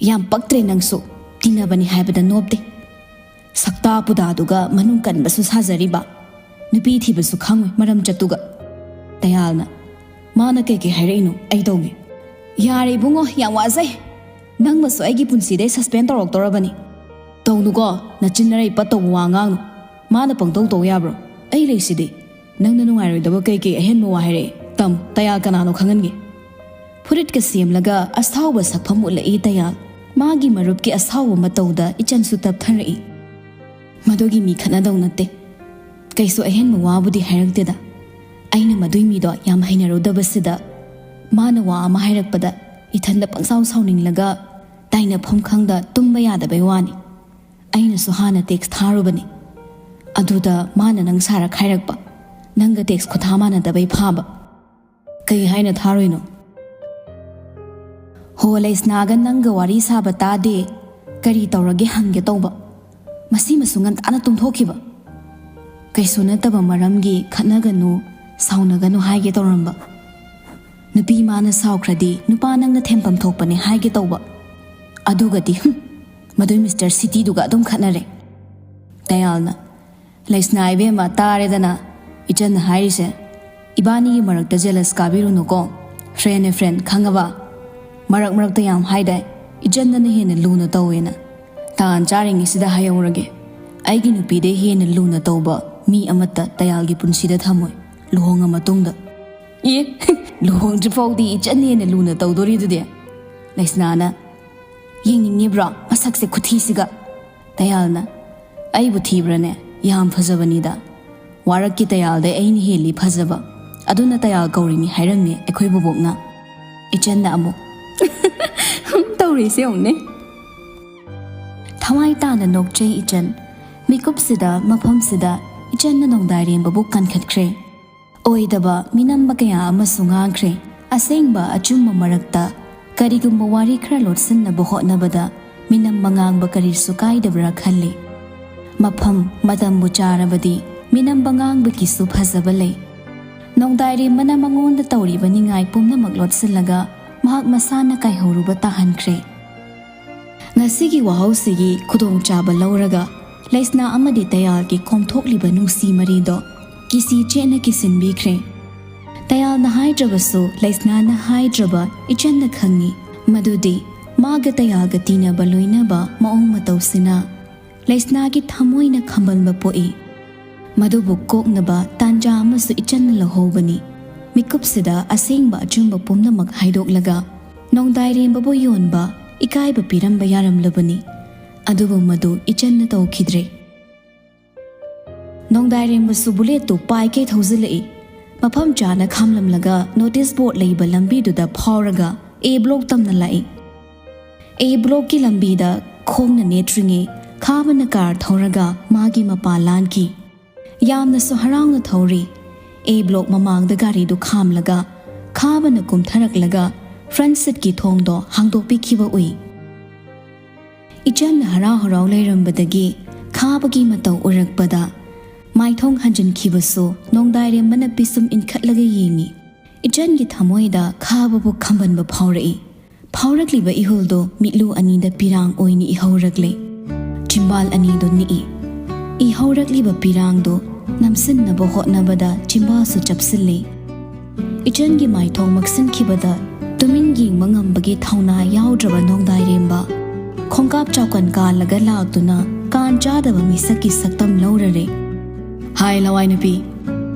"ꯌꯥꯝ ꯄꯛꯇ꯭ꯔꯦ ꯅꯪꯁꯨ, ꯇꯤꯟꯅꯕꯅꯤ ꯍꯥꯏꯕꯗ ꯅꯣꯞꯇꯦ꯫ ꯁꯛꯇꯥ ꯄꯨꯗꯥꯗꯨꯒ ꯃꯅꯨꯡ ꯀꯟꯕꯁꯨ ꯁꯥꯖꯔꯤꯕ꯫ ꯅꯨꯄꯤ ꯊꯤꯕꯁꯨ ꯈꯪꯉꯣꯏ ꯃꯔꯝ ꯆꯠꯇꯨꯒ꯫" ꯇꯌꯥꯜꯅ, "ꯃꯥꯅ ꯀꯩꯀꯩ ꯍꯥꯏꯔꯛꯏꯅꯣ ꯑꯩ ꯇꯧꯒꯦ꯫" "ꯌꯥꯔꯦ ꯏꯕꯨꯡꯉꯣ, ꯌꯥꯝ ꯋꯥꯖꯩ꯫ ꯅꯪꯃꯁꯨ ꯑꯩꯒꯤ ꯄꯨꯟꯁꯤꯗꯩ suspend ꯇꯧꯔꯛꯇꯧꯔꯕꯅꯤ꯫ ꯇꯧꯅꯨꯀꯣ, ꯅꯆꯤꯟ ꯅꯔꯩ ꯄꯠꯇꯧꯕ ꯋꯥ ꯉꯥꯡꯅꯨ꯫ ꯃꯥꯅ ꯄꯪꯇꯧ ꯇꯧ ꯌꯥꯕ꯭ꯔꯣ? ꯑꯩ ꯂꯩꯁꯤꯗꯤ꯫ ꯅꯪꯅ ꯅꯨꯡꯉꯥꯏꯔꯣꯏꯗꯕ ꯀꯩꯀꯩ ꯑꯍꯦꯟꯕ ꯋꯥ ꯍꯥꯏꯔꯛꯑꯦ? ꯇꯝ, ꯇꯌꯥꯜ ꯀꯅꯥꯅꯣ ꯈꯪꯍꯟꯒꯦ꯫" ꯐꯨꯔꯤꯠꯀ ꯁꯦꯝꯂꯒ ꯑꯁꯥꯎꯕ ꯁꯛꯐꯝ ꯎꯠꯂꯛꯏ ꯇꯌꯥꯜ꯫ ꯃꯥꯒꯤ ꯃꯔꯨꯞꯀꯤ ꯑꯁꯥꯎꯕ ꯃꯇꯧꯗ ꯏꯆꯟꯁꯨ ꯇꯞꯊꯔꯛꯏ꯫ "ꯃꯗꯨꯒꯤ ꯃꯤ ꯈꯠꯅꯗꯧ ꯅꯠꯇꯦ꯫ ꯀꯩꯁꯨ ꯑꯍꯦꯟꯕ ꯋꯥꯕꯨꯗꯤ ꯍꯥꯏꯔꯛꯇꯦꯗ꯫ ꯑꯩꯅ ꯃꯗꯨꯏ ꯃꯤꯗꯣ ꯌꯥꯝ ꯍꯩꯅꯔꯨꯗꯕꯁꯤꯗ ꯃꯥꯅ ꯋꯥ ꯑꯃ ꯍꯥꯏꯔꯛꯄꯗ ꯏꯊꯟꯗ ꯄꯪꯁꯥꯎ ꯁꯥꯎꯅꯤꯡꯂꯒ ꯇꯥꯏꯅꯐꯝ ꯈꯪꯗ ꯇꯨꯝꯕ ꯌꯥꯗꯕꯩ ꯋꯥꯅꯤ꯫ ꯑꯩꯅꯁꯨ ꯍꯥꯟꯅ text ꯊꯥꯔꯨꯕꯅꯤ꯫ ꯑꯗꯨꯗ ꯃꯥꯅ ꯅꯪ ꯁꯥꯔꯛ ꯍꯥꯏꯔꯛꯄ꯫ ꯅꯪꯒ text ꯈꯨꯊꯥ ꯃꯥꯟꯅꯗꯕꯩ ꯐꯥꯕ꯫" "ꯀꯩ ꯍꯥꯏꯅ ꯊꯥꯔꯨꯏꯅꯣ?" "ꯍꯣ, ꯂꯩꯁꯅꯥꯒ ꯅꯪꯒ ꯋꯥꯔꯤ ꯁꯥꯕ ꯇꯥꯗꯦ, ꯀꯔꯤ ꯇꯧꯔꯒꯦ ꯍꯪꯒꯦ ꯇꯧꯕ꯫ ꯃꯁꯤꯃꯁꯨ ꯉꯟꯇꯥꯅ ꯇꯨꯝꯊꯣꯛꯈꯤꯕ꯫ ꯀꯩꯁꯨ ꯅꯠꯇꯕ ꯃꯔꯝꯒꯤ ꯈꯠꯅꯒꯅꯨ, ꯁꯥꯎꯅꯒꯅꯨ ꯍꯥꯏꯒꯦ ꯇꯧꯔꯝꯕ꯫ ꯅꯨꯄꯤ ꯃꯥꯅ ꯁꯥꯎꯈ꯭ꯔꯗꯤ ꯅꯨꯄꯥ ꯅꯪꯅ ꯊꯦꯝꯐꯝ ꯊꯣꯛꯄꯅꯦ ꯍꯥꯏꯒꯦ ꯇꯧꯕ꯫ ꯑꯗꯨꯒꯗꯤ, ꯍꯨꯝ, ꯃꯗꯨꯏ ꯃꯤꯁꯇꯔ ꯁꯤꯇꯤꯗꯨꯒ ꯑꯗꯨꯝ ꯈꯠꯅꯔꯦ꯫" ꯇꯌꯥꯜꯅ, "ꯂꯩꯁꯅꯥ ꯏꯕꯦꯝꯃ, ꯇꯥꯔꯦꯗꯅ ꯏꯆꯟꯅ ꯍꯥꯏꯔꯤꯁꯦ꯫ ꯏꯕꯥꯅꯤꯒꯤ ꯃꯔꯛꯇ jealous ꯀꯥꯕꯤꯔꯨꯅꯨꯀꯣ꯫ Friend ꯅꯦ friend, ꯈꯪꯉꯕ? ꯃꯔꯛ ꯃꯔꯛꯇ ꯌꯥꯝ ꯍꯥꯏꯗꯥꯏ, ꯏꯆꯟꯗꯅ ꯍꯦꯟꯅ ꯂꯨꯅ ꯇꯧꯋꯦꯅ꯫ ꯇꯥꯟ ꯆꯥꯔꯤꯉꯩꯁꯤꯗ ꯍꯥꯏꯍꯧꯔꯒꯦ, ꯑꯩꯒꯤ ꯅꯨꯄꯤꯗꯩ ꯍꯦꯟꯅ ꯂꯨꯅ ꯇꯧꯕ ꯃꯤ ꯑꯃꯠꯇ ꯇꯌꯥꯜꯒꯤ ꯄꯨꯟꯁꯤꯗ ꯊꯝꯃꯣꯏ, ꯂꯨꯍꯣꯡꯉ ꯃꯇꯨꯡꯗ꯫" "ꯑꯦ, ꯂꯨꯍꯣꯡꯗ꯭ꯔꯤ ꯐꯥꯎꯗꯤ ꯏꯆꯟꯅ ꯍꯦꯟꯅ ꯂꯨꯅ ꯇꯧꯗꯣꯔꯤꯗꯨꯗꯤ?" ꯂꯩꯁꯅꯥꯅ, "ꯌꯦꯡꯅꯤꯡꯉꯤꯕ꯭ꯔꯣ ꯃꯁꯛꯁꯦ ꯈꯨꯊꯤꯁꯤꯒ?" ꯇꯌꯥꯜꯅ, "ꯑꯩꯕꯨ ꯊꯤꯕ꯭ꯔꯥꯅꯦ? ꯌꯥꯝ ꯐꯖꯕꯅꯤꯗ꯫ ꯋꯥꯔꯛꯀꯤ ꯇꯌꯥꯜꯗꯩ ꯑꯩꯅ ꯍꯦꯜꯂꯤ ꯐꯖꯕ꯫ ꯑꯗꯨꯅ ꯇꯌꯥꯜ ꯀꯧꯔꯤꯅꯤ ꯍꯥꯏꯔꯝꯃꯦ ꯑꯩꯈꯣꯏ ꯕꯨꯕꯣꯛꯅ꯫" ꯏꯆꯟꯅ ꯑꯃꯨꯛ, "ꯍꯨꯝ, ꯇꯧꯔꯤꯁꯦ ꯌꯦꯡꯉꯨꯅꯦ꯫" ꯊꯋꯥꯏ ꯇꯥꯅ ꯅꯣꯛꯆꯩ ꯏꯆꯟ꯫ ꯃꯤꯀꯨꯞꯁꯤꯗ, ꯃꯐꯝꯁꯤꯗ ꯏꯆꯟꯅ ꯅꯣꯡꯗꯥꯏꯔꯦꯝꯕꯕꯨ ꯀꯟꯈꯠꯈ꯭ꯔꯦ꯫ ꯑꯣꯏꯗꯕ ꯃꯤꯅꯝꯕ ꯀꯌꯥ ꯑꯃꯁꯨ ꯉꯥꯡꯈ꯭ꯔꯦ꯫ ꯑꯁꯦꯡꯕ ꯑꯆꯨꯝꯕ ꯃꯔꯛꯇ ꯀꯔꯤꯒꯨꯝꯕ ꯋꯥꯔꯤ ꯈꯔ ꯂꯣꯠꯁꯤꯟꯅꯕ ꯍꯣꯠꯅꯕꯗ ꯃꯤꯅꯝꯕ ꯉꯥꯡꯕ ꯀꯔꯤꯁꯨ ꯀꯥꯏꯗꯕ꯭ꯔꯥ ꯈꯜꯂꯤ꯫ ꯃꯐꯝ ꯃꯇꯝꯕꯨ ꯆꯥꯔꯕꯗꯤ ꯃꯤꯅꯝꯕ ꯉꯥꯡꯕꯒꯤꯁꯨ ꯐꯖꯕ ꯂꯩ꯫ ꯅꯣꯡꯗꯥꯏꯔꯦꯝꯕꯅ ꯃꯉꯣꯟꯗ ꯇꯧꯔꯤꯕ ꯅꯤꯡꯉꯥꯏ ꯄꯨꯝꯅꯃꯛ ꯂꯣꯠꯁꯤꯜꯂꯒ ꯃꯍꯥꯛ ꯃꯁꯥꯅ ꯀꯥꯏꯍꯧꯔꯨꯕ ꯇꯥꯍꯟꯈ꯭ꯔꯦ꯫ ꯉꯁꯤꯒꯤ ꯋꯥꯍꯧꯁꯤꯒꯤ ꯈꯨꯗꯣꯡꯆꯥꯕ ꯂꯧꯔꯒ ꯂꯩꯁꯅꯥ ꯑꯃꯗꯤ ꯇꯌꯥꯜꯒꯤ ꯀꯣꯝꯊꯣꯛꯂꯤꯕ ꯅꯨꯡꯁꯤ ꯃꯔꯤꯗꯣ ꯀꯤꯁꯤ ꯆꯦꯠꯅ ꯀꯤꯁꯤꯟꯕꯤꯈ꯭ꯔꯦ꯫ ꯇꯌꯥꯜꯅ ꯍꯥꯏꯗ꯭ꯔꯕꯁꯨ ꯂꯩꯁꯅꯥꯅ ꯍꯥꯏꯗ꯭ꯔꯕ ꯏꯆꯟꯅ ꯈꯪꯉꯤ꯫ ꯃꯗꯨꯗꯤ ꯃꯥꯒ ꯇꯌꯥꯜꯒ ꯇꯤꯟꯅꯕ ꯂꯣꯏꯅꯕ ꯃꯑꯣꯡ ꯃꯇꯧꯁꯤꯅ ꯂꯩꯁꯅꯥꯒꯤ ꯊꯃꯣꯏꯅ ꯈꯝꯕꯟꯕ ꯄꯣꯛꯏ꯫ ꯃꯗꯨꯕꯨ ꯀꯣꯛꯅꯕ ꯇꯥꯟꯖꯥ ꯑꯃꯁꯨ ꯏꯆꯟꯅ ꯂꯧꯍꯧꯕꯅꯤ꯫ ꯃꯤꯀꯨꯞꯁꯤꯗ ꯑꯁꯦꯡꯕ ꯑꯆꯨꯝꯕ ꯄꯨꯝꯅꯃꯛ ꯍꯥꯏꯗꯣꯛꯂꯒ ꯅꯣꯡꯗꯥꯏꯔꯦꯝꯕꯕꯨ ꯌꯣꯟꯕ ꯏꯀꯥꯏꯕ ꯄꯤꯔꯝꯕ ꯌꯥꯔꯝꯂꯕꯅꯤ꯫ ꯑꯗꯨꯕꯨ ꯃꯗꯨ ꯏꯆꯟꯅ ꯇꯧꯈꯤꯗ꯭ꯔꯦ꯫ ꯅꯣꯡꯗꯥꯏꯔꯦꯝꯕꯁꯨ ꯕꯨꯂꯦꯠꯇꯨ ꯄꯥꯏꯀꯩ ꯊꯧꯖꯤꯜꯂꯛꯏ꯫ ꯃꯐꯝ ꯆꯥꯅ ꯈꯥꯝꯂꯝꯂꯒ ꯅꯣꯇꯤꯁ ꯕꯣꯔꯗ ꯂꯩꯕ ꯂꯝꯕꯤꯗꯨꯗ ꯐꯥꯎꯔꯒ ꯑꯦ ꯕ꯭ꯂꯣꯛ ꯇꯝꯅ ꯂꯥꯛꯏ꯫ ꯑꯦ ꯕ꯭ꯂꯣꯛꯀꯤ ꯂꯝꯕꯤꯗ ꯈꯣꯡꯅ ꯅꯦꯠꯇ꯭ꯔꯤꯉꯩ ꯈꯥꯕꯅ ꯀꯥꯔ ꯊꯧꯔꯒ ꯃꯥꯒꯤ ꯃꯄꯥ ꯂꯥꯟꯈꯤ꯫ ꯌꯥꯝꯅꯁꯨ ꯍꯔꯥꯎꯅ ꯊꯧꯔꯤ꯫ ꯑꯦ ꯕ꯭ꯂꯣꯛ ꯃꯃꯥꯡꯗ ꯒꯥꯔꯤꯗꯨ ꯈꯥꯝꯂꯒ ꯈꯥꯕꯅ ꯀꯨꯝꯊꯔꯛꯂꯒ ꯐ꯭ꯔꯟꯠ ꯁꯤꯠꯀꯤ ꯊꯣꯡꯗꯣ ꯍꯥꯡꯗꯣꯛꯄꯤꯈꯤꯕ ꯎꯏ꯫ ꯏꯆꯟꯅ ꯍꯔꯥꯎ ꯍꯔꯥꯎ ꯂꯩꯔꯝꯕꯗꯒꯤ ꯈꯥꯕꯒꯤ ꯃꯇꯧ ꯎꯔꯛꯄꯗ ꯃꯥꯏꯊꯣꯡ ꯍꯟꯖꯤꯟꯈꯤꯕꯁꯨ ꯅꯣꯡꯗꯥꯏꯔꯦꯝꯕꯅ ꯄꯤꯁꯨꯝ ꯏꯟꯈꯠꯂꯒ ꯌꯦꯡꯉꯤ꯫ ꯏꯆꯟꯒꯤ ꯊꯃꯣꯏꯗ ꯈꯥꯕꯕꯨ ꯈꯝꯕꯟꯕ ꯐꯥꯎꯔꯛꯏ꯫ ꯐꯥꯎꯔꯛꯂꯤꯕ ꯏꯍꯨꯜꯗꯣ ꯃꯤꯠꯂꯨ ꯑꯅꯤꯗ ꯄꯤꯔꯥꯡ ꯑꯣꯏꯅ ꯏꯍꯧꯔꯛꯂꯦ꯫ ꯆꯤꯝꯕꯥꯜ ꯑꯅꯤꯗꯣ ꯅꯤꯛꯏ꯫ ꯏꯍꯧꯔꯛꯂꯤꯕ ꯄꯤꯔꯥꯡꯗꯣ ꯅꯝꯁꯤꯟꯅꯕ ꯍꯣꯠꯅꯕꯗ ꯆꯤꯝꯕꯥꯜꯁꯨ ꯆꯞꯁꯤꯜꯂꯤ꯫ ꯏꯆꯟꯒꯤ ꯃꯥꯏꯊꯣꯡ ꯃꯛꯁꯤꯟꯈꯤꯕꯗ ꯇꯨꯃꯤꯟ ꯌꯦꯡꯕ ꯉꯝꯕꯒꯤ ꯊꯧꯅꯥ ꯌꯥꯎꯗ꯭ꯔꯕ ꯅꯣꯡꯗꯥꯏꯔꯦꯝꯕ ꯈꯣꯡꯀꯥꯞ ꯆꯥꯎꯀꯟ ꯀꯥꯜꯂꯒ ꯂꯥꯛꯇꯨꯅ ꯀꯥꯟ ꯆꯥꯗꯕ ꯃꯤꯁꯛꯀꯤ ꯁꯛꯇꯝ ꯂꯧꯔꯔꯦ꯫ "ꯍꯥꯏ, ꯂꯋꯥꯏ ꯅꯨꯄꯤ!"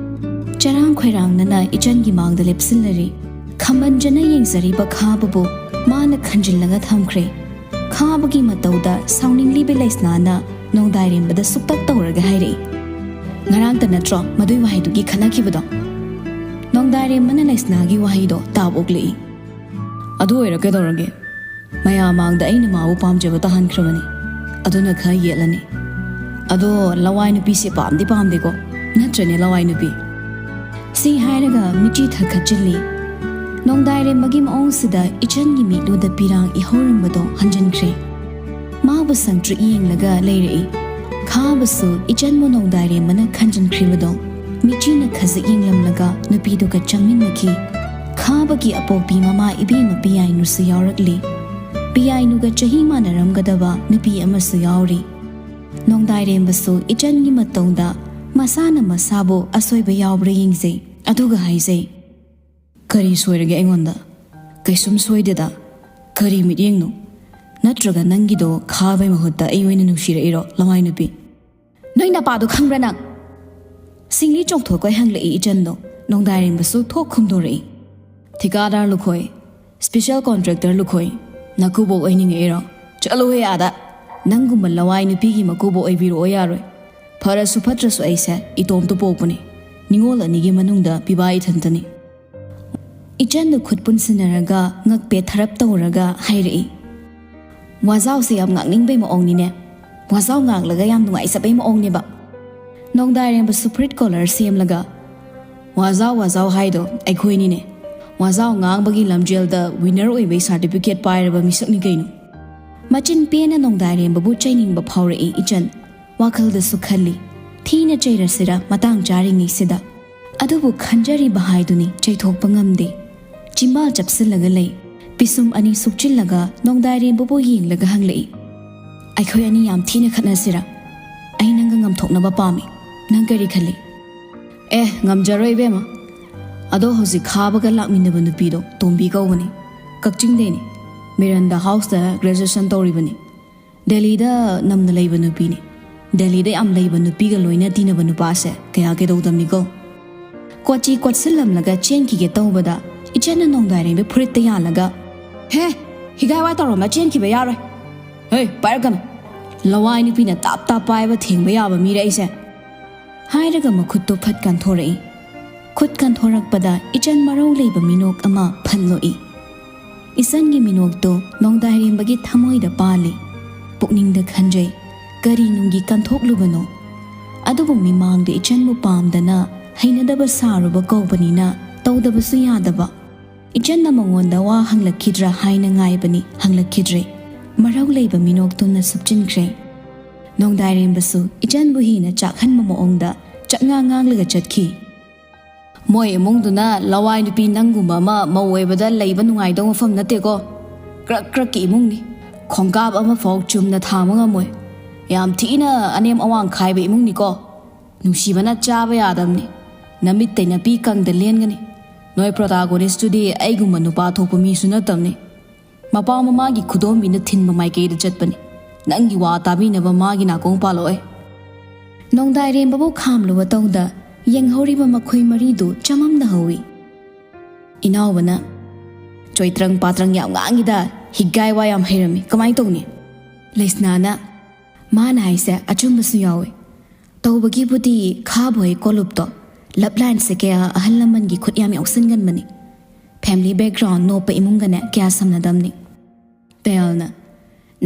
ꯆꯔꯥꯡ ꯈꯣꯏꯔꯥꯡꯅꯅ ꯏꯆꯟꯒꯤ ꯃꯥꯡꯗ ꯂꯦꯞꯁꯤꯜꯂꯔꯦ꯫ ꯈꯝꯕꯟꯖꯅ ꯌꯦꯡꯖꯔꯤꯕ ꯈꯥꯕꯕꯨ ꯃꯥꯅ ꯈꯟꯖꯤꯜꯂꯒ ꯊꯝꯈ꯭ꯔꯦ꯫ ꯈꯥꯕꯒꯤ ꯃꯇꯧꯗ ꯁꯥꯎꯅꯤꯡꯂꯤꯕꯤ ꯂꯩꯁꯅꯥꯅ ꯅꯣꯡꯗꯥꯏꯔꯦꯝꯕꯗ ꯁꯨꯛꯇꯛ ꯇꯧꯔꯒ ꯍꯥꯏꯔꯛꯏ, "ꯉꯔꯥꯡꯇ ꯅꯠꯇ꯭ꯔꯣ ꯃꯗꯨꯏ ꯋꯥꯍꯩꯗꯨꯒꯤ ꯈꯠꯅꯈꯤꯕꯗꯣ?" ꯅꯣꯡꯗꯥꯏꯔꯦꯝꯕꯅ ꯂꯩꯁꯅꯥꯒꯤ ꯋꯥꯍꯩꯗꯣ ꯇꯥꯕ ꯑꯣꯛꯂꯛꯏ꯫ "ꯑꯗꯨ ꯑꯣꯏꯔ ꯀꯩꯗꯧꯔꯒꯦ? ꯃꯌꯥꯝ ꯃꯥꯡꯗ ꯑꯩꯅ ꯃꯥꯕꯨ ꯄꯥꯝꯖꯕ ꯇꯥꯍꯟꯈ꯭ꯔꯕꯅꯤ꯫ ꯑꯗꯨꯅ ꯈꯔ ꯌꯦꯠꯂꯅꯤ꯫ ꯑꯗꯣ ꯂꯋꯥꯏ ꯅꯨꯄꯤꯁꯦ ꯄꯥꯝꯗꯤ ꯄꯥꯝꯗꯦꯀꯣ? ꯅꯠꯇ꯭ꯔꯅꯦ, ꯂꯋꯥꯏ ꯅꯨꯄꯤ?" ꯁꯤ ꯍꯥꯏꯔꯒ ꯃꯤꯠꯆꯤ ꯊꯛꯈꯠꯆꯤꯜꯂꯤ꯫ ꯅꯣꯡꯗꯥꯏꯔꯦꯝꯕꯒꯤ ꯃꯑꯣꯡꯁꯤꯗ ꯏꯆꯟꯒꯤ ꯃꯤꯠꯂꯨꯗ ꯄꯤꯔꯥꯡ ꯏꯍꯧꯔꯝꯕꯗꯣ ꯍꯟꯖꯤꯟꯈ꯭ꯔꯦ꯫ ꯃꯥꯕꯨ ꯁꯪꯇ꯭ꯔꯤꯛ ꯌꯦꯡꯂꯒ ꯂꯩꯔꯛꯏ꯫ ꯈꯥꯕꯁꯨ ꯏꯆꯟꯕꯨ ꯅꯣꯡꯗꯥꯏꯔꯦꯝꯕꯅ ꯈꯟꯖꯤꯟꯈ꯭ꯔꯤꯕꯗꯣ ꯃꯤꯠꯆꯤꯅ ꯈꯖꯤꯛ ꯌꯦꯡꯂꯝꯂꯒ ꯅꯨꯄꯤꯗꯨꯒ ꯆꯪꯃꯤꯟꯅꯈꯤ꯫ ꯈꯥꯕꯒꯤ ꯑꯄꯣꯛꯄꯤ ꯃꯃꯥ ꯏꯕꯦꯝꯃ ꯄꯤꯌꯥꯏꯅꯨꯁꯨ ꯌꯥꯎꯔꯛꯂꯤ꯫ ꯄꯤꯌꯥꯏꯅꯨꯒ ꯆꯍꯤ ꯃꯥꯟꯅꯔꯝꯒꯗꯕ ꯅꯨꯄꯤ ꯑꯃꯁꯨ ꯌꯥꯎꯔꯤ꯫ ꯅꯣꯡꯗꯥꯏꯔꯦꯝꯕꯁꯨ ꯏꯆꯟꯒꯤ ꯃꯇꯧꯗ ꯃꯁꯥꯅ ꯃꯁꯥꯕꯨ ꯑꯁꯣꯏꯕ ꯌꯥꯎꯕ꯭ꯔꯥ ꯌꯦꯡꯖꯩ, ꯑꯗꯨꯒ ꯍꯥꯏꯖꯩ, "ꯀꯔꯤ ꯁꯣꯏꯔꯒꯦ ꯑꯩꯉꯣꯟꯗ? ꯀꯩꯁꯨꯝ ꯁꯣꯏꯗꯦꯗ꯫ ꯀꯔꯤ ꯃꯤꯠꯌꯦꯡꯅꯣ? ꯅꯠꯇ꯭ꯔꯒ ꯅꯪꯒꯤꯗꯣ ꯈꯥꯕꯩ ꯃꯍꯨꯠꯇ ꯑꯩ ꯑꯣꯏꯅ ꯅꯨꯡꯁꯤꯔꯛꯏꯔꯣ, ꯂꯋꯥꯏ ꯅꯨꯄꯤ?" "ꯅꯣꯏ ꯅꯄꯥꯗꯣ ꯈꯪꯕ꯭ꯔꯥ ꯅꯪ?" ꯁꯤꯡꯂꯤ ꯆꯣꯡꯊꯣꯛꯈꯣꯏ ꯍꯪꯂꯛꯏ ꯏꯆꯟꯗꯣ꯫ ꯅꯣꯡꯗꯥꯏꯔꯦꯝꯕꯁꯨ ꯊꯣꯛ ꯈꯨꯝꯗꯣꯔꯛꯏ꯫ "ꯊꯤꯀꯥꯗꯥꯔ ꯂꯨꯈꯣꯏ, ꯁ꯭ꯄꯤꯁꯦꯜ ꯀꯣꯟꯇ꯭ꯔꯦꯛꯇꯔ ꯂꯨꯈꯣꯏ, ꯅꯀꯨꯕꯣꯛ ꯑꯣꯏꯅꯤꯡꯉꯛꯏꯔꯣ? ꯆꯠꯂꯨꯍꯦ ꯑꯥꯗ! ꯅꯪꯒꯨꯝꯕ ꯂꯋꯥꯏ ꯅꯨꯄꯤꯒꯤ ꯃꯀꯨꯕꯣꯛ ꯑꯣꯏꯕꯤꯔꯛꯑꯣ ꯌꯥꯔꯣꯏ꯫ ꯐꯔꯁꯨ ꯐꯠꯇ꯭ꯔꯁꯨ ꯑꯩꯁꯦ ꯏꯇꯣꯝꯇ ꯄꯣꯛꯄꯅꯤ꯫ ꯅꯤꯉꯣꯜ ꯑꯅꯤꯒꯤ ꯃꯅꯨꯡꯗ ꯄꯤꯕꯥ ꯏꯊꯟꯇꯅꯤ꯫" ꯏꯆꯟꯗꯨ ꯈꯨꯠ ꯄꯨꯟꯁꯤꯟꯅꯔꯒ ꯉꯛ ꯄꯦꯠꯊꯔꯞ ꯇꯧꯔꯒ ꯍꯥꯏꯔꯛꯏ, "ꯋꯥꯖꯥꯎꯁꯦ ꯌꯥꯝ ꯉꯥꯡꯅꯤꯡꯕꯩ ꯃꯑꯣꯡꯅꯤꯅꯦ꯫ ꯋꯥꯖꯥꯎ ꯉꯥꯡꯂꯒ ꯌꯥꯝ ꯅꯨꯡꯉꯥꯏꯖꯕꯩ ꯃꯑꯣꯡꯅꯦꯕ꯫" ꯅꯣꯡꯗꯥꯏꯔꯦꯝꯕꯁꯨ ꯐꯨꯔꯤꯠ ꯀꯣꯂꯔ ꯁꯦꯝꯂꯒ, "ꯋꯥꯖꯥꯎ, ꯋꯥꯖꯥꯎ ꯍꯥꯏꯗꯣ ꯑꯩꯈꯣꯏꯅꯤꯅꯦ꯫ ꯋꯥꯖꯥꯎ ꯉꯥꯡꯕꯒꯤ ꯂꯝꯖꯦꯜꯗ ꯋꯤꯅꯔ ꯑꯣꯏꯕꯩ ꯁꯥꯔꯇꯤꯐꯤꯀꯦꯠ ꯄꯥꯏꯔꯕ ꯃꯤꯁꯛꯅꯤ ꯀꯩꯅꯣ꯫" ꯃꯆꯤꯟ ꯄꯦꯟꯅ ꯅꯣꯡꯗꯥꯏꯔꯦꯝꯕꯕꯨ ꯆꯩꯅꯤꯡꯕ ꯐꯥꯎꯔꯛꯏ ꯏꯆꯟ꯫ ꯋꯥꯈꯜꯗꯁꯨ ꯈꯜꯂꯤ, "ꯊꯤꯅ ꯆꯩꯔꯁꯤꯔ ꯃꯇꯥꯡ ꯆꯥꯔꯤꯉꯩꯁꯤꯗ?" ꯑꯗꯨꯕꯨ ꯈꯟꯖꯔꯤꯕ ꯍꯥꯏꯗꯨꯅꯤ ꯆꯩꯊꯣꯛꯄ ꯉꯝꯗꯦ꯫ ꯆꯤꯝꯕꯥꯜ ꯆꯞꯁꯤꯜꯂꯒ ꯂꯩ꯫ ꯄꯤꯁꯨꯝ ꯑꯅꯤ ꯁꯨꯛꯆꯤꯜꯂꯒ ꯅꯣꯡꯗꯥꯏꯔꯦꯝꯕꯕꯨ ꯌꯦꯡꯂꯒ ꯍꯪꯂꯛꯏ, "ꯑꯩꯈꯣꯏ ꯑꯅꯤ ꯌꯥꯝ ꯊꯤꯅ ꯈꯠꯅꯁꯤꯔ? ꯑꯩ ꯅꯪꯒ ꯉꯝꯊꯣꯛꯅꯕ ꯄꯥꯝꯃꯤ꯫ ꯅꯪ ꯀꯔꯤ ꯈꯜꯂꯤ?" "ꯑꯦ, ꯉꯝꯖꯔꯣꯏ ꯏꯕꯦꯝꯃ꯫ ꯑꯗꯣ ꯍꯧꯖꯤꯛ ꯈꯥꯕꯒ ꯂꯥꯛꯃꯤꯟꯅꯕ ꯅꯨꯄꯤꯗꯣ ꯇꯣꯝꯕꯤ ꯀꯧꯕꯅꯤ꯫ ꯀꯛꯆꯤꯡꯗꯩꯅꯤ꯫ ꯃꯤꯔꯟꯗꯥ ꯍꯥꯎꯁꯇ ꯒ꯭ꯔꯦꯖꯨꯑꯦꯁꯟ ꯇꯧꯔꯤꯕꯅꯤ꯫ ꯗꯦꯜꯂꯤꯗ ꯅꯝꯅ ꯂꯩꯕ ꯅꯨꯄꯤꯅꯤ꯫ ꯗꯦꯜꯂꯤꯗ ꯌꯥꯝ ꯂꯩꯕ ꯅꯨꯄꯤꯒ ꯂꯣꯏꯅ ꯇꯤꯟꯅꯕ ꯅꯨꯄꯥꯁꯦ ꯀꯌꯥ ꯀꯩꯗꯧꯗꯕꯅꯤꯀꯣ꯫" ꯀꯣꯆꯤ ꯀꯣꯠꯁꯤꯜꯂꯝꯂꯒ ꯆꯦꯟꯈꯤꯒꯦ ꯇꯧꯕꯗ ꯏꯆꯟꯅ ꯅꯣꯡꯗꯥꯏꯔꯦꯝꯕꯤ ꯐꯨꯔꯤꯠꯇ ꯌꯥꯜꯂꯒ, "ꯍꯦ, ꯍꯤꯒꯥꯏ ꯋꯥ ꯇꯧꯔꯝꯃ ꯆꯦꯟꯈꯤꯕ ꯌꯥꯔꯣꯏ꯫ ꯍꯦ, ꯄꯥꯏꯔꯛꯀꯅꯨ꯫ ꯂꯋꯥꯏ ꯅꯨꯄꯤꯅ ꯇꯥꯞ ꯇꯥꯞ ꯄꯥꯏꯕ ꯊꯦꯡꯕ ꯌꯥꯕ ꯃꯤꯔ ꯑꯩꯁꯦ?" ꯍꯥꯏꯔꯒ ꯃꯈꯨꯠꯇꯨ ꯐꯠ ꯀꯟꯊꯣꯔꯛꯏ꯫ ꯈꯨꯠ ꯀꯟꯊꯣꯔꯛꯄꯗ ꯏꯆꯟ ꯃꯔꯧ ꯂꯩꯕ ꯃꯤꯅꯣꯛ ꯑꯃ ꯐꯠ ꯅꯣꯛꯏ꯫ ꯏꯆꯟꯒꯤ ꯃꯤꯅꯣꯛꯇꯨ ꯅꯣꯡꯗꯥꯏꯔꯦꯝꯕꯒꯤ ꯊꯃꯣꯏꯗ ꯄꯥꯜꯂꯤ꯫ ꯄꯨꯛꯅꯤꯡꯗ ꯈꯟꯖꯩ, ꯀꯔꯤ ꯅꯨꯡꯒꯤ ꯀꯟꯊꯣꯛꯂꯨꯕꯅꯣ? ꯑꯗꯨꯕꯨ ꯃꯤꯃꯥꯡꯗ ꯏꯆꯟꯕꯨ ꯄꯥꯝꯗꯅ ꯍꯩꯅꯗꯕ ꯁꯥꯔꯨꯕ ꯀꯧꯕꯅꯤꯅ ꯇꯧꯗꯕꯁꯨ ꯌꯥꯗꯕ꯫ ꯏꯆꯟꯅ ꯃꯉꯣꯟꯗ ꯋꯥ ꯍꯪꯂꯛꯈꯤꯗ꯭ꯔꯥ ꯍꯥꯏꯅ ꯉꯥꯏꯕꯅꯤ, ꯍꯪꯂꯛꯈꯤꯗ꯭ꯔꯦ꯫ ꯃꯔꯧ ꯂꯩꯕ ꯃꯤꯅꯣꯛꯇꯨꯅ ꯁꯨꯞꯆꯤꯟꯈ꯭ꯔꯦ꯫ ꯅꯣꯡꯗꯥꯏꯔꯦꯝꯕꯁꯨ ꯏꯆꯟꯕꯨ ꯍꯦꯟꯅ ꯆꯥꯛꯍꯟꯕ ꯃꯑꯣꯡꯗ ꯆꯠꯉꯥꯡ ꯉꯥꯡꯂꯒ ꯆꯠꯈꯤ꯫ ꯃꯣꯏ ꯏꯃꯨꯡꯗꯨꯅ ꯂꯋꯥꯏ ꯅꯨꯄꯤ ꯅꯪꯒꯨꯝꯕ ꯑꯃ ꯃꯧ ꯑꯣꯏꯕꯗ ꯂꯩꯕ ꯅꯨꯡꯉꯥꯏꯗꯧ ꯃꯐꯝ ꯅꯠꯇꯦꯀꯣ꯫ ꯀ꯭ꯔꯛ ꯀ꯭ꯔꯛꯀꯤ ꯏꯃꯨꯡꯅꯤ꯫ ꯈꯣꯡꯀꯥꯞ ꯑꯃꯐꯥꯎ ꯆꯨꯝꯅ ꯊꯥꯡꯕ ꯉꯝꯃꯣꯏ꯫ ꯌꯥꯝ ꯊꯤꯅ ꯑꯅꯦꯝ ꯑꯋꯥꯡ ꯈꯥꯏꯕ ꯏꯃꯨꯡꯅꯤꯀꯣ꯫ ꯅꯨꯡꯁꯤꯕꯅ ꯆꯥꯕ ꯌꯥꯗꯕꯅꯤ꯫ ꯅꯃꯤꯠꯇꯩ ꯅꯄꯤ ꯀꯪꯗ ꯂꯦꯟꯒꯅꯤ꯫ ꯅꯣꯏ ꯄ꯭ꯔꯣꯇꯥꯒꯣꯅꯤꯁꯇꯨꯗꯤ ꯑꯩꯒꯨꯝꯕ ꯅꯨꯄꯥ ꯊꯣꯛꯄ ꯃꯤꯁꯨ ꯅꯠꯇꯕꯅꯤ꯫ ꯃꯄꯥ ꯃꯃꯥꯒꯤ ꯈꯨꯗꯣꯝꯕꯤꯅ ꯊꯤꯟꯕ ꯃꯥꯏꯀꯩꯗ ꯆꯠꯄꯅꯤ꯫ ꯅꯪꯒꯤ ꯋꯥ ꯇꯥꯕꯤꯅꯕ ꯃꯥꯒꯤ ꯅꯥꯀꯣꯡ ꯄꯥꯜꯂꯛꯑꯣꯏ꯫ ꯅꯣꯡꯗꯥꯏꯔꯦꯝꯕꯕꯨ ꯈꯥꯝꯂꯨꯕ ꯇꯧꯗ ꯌꯦꯡꯍꯧꯔꯤꯕ ꯃꯈꯣꯏ ꯃꯔꯤꯗꯨ ꯆꯃꯝꯅꯍꯧꯏ꯫ ꯏꯅꯥꯎꯕꯅ, "ꯆꯣꯏꯇ꯭ꯔꯪ ꯄꯥꯇ꯭ꯔꯪ ꯌꯥꯝ ꯉꯥꯡꯉꯤꯗ, ꯍꯤꯒꯥꯏ ꯋꯥ ꯌꯥꯝ ꯍꯩꯔꯝꯃꯤ, ꯀꯃꯥꯏ ꯇꯧꯅꯤ?" ꯂꯩꯁꯅꯥꯅ, "ꯃꯥꯅ ꯍꯥꯏꯁꯦ ꯑꯆꯨꯝꯕꯁꯨ ꯌꯥꯎꯏ꯫ ꯇꯧꯕꯒꯤꯕꯨꯗꯤ ꯈꯥꯕꯣꯏ ꯀꯣꯂꯨꯞꯇꯣ ꯂꯞ ꯂꯥꯏꯟꯁꯦ ꯀꯌꯥ ꯑꯍꯜ ꯂꯃꯟꯒꯤ ꯈꯨꯠ ꯌꯥꯝ ꯌꯥꯎꯁꯟꯒꯟꯕꯅꯤ꯫ ꯐꯦꯃꯤꯂꯤ ꯕꯦꯛꯒ꯭ꯔꯥꯎꯟ ꯅꯣꯞꯄ ꯏꯃꯨꯡꯒꯅꯦ ꯀꯌꯥ ꯁꯝꯅꯗꯝꯅꯤ꯫" ꯄꯦꯜꯅ,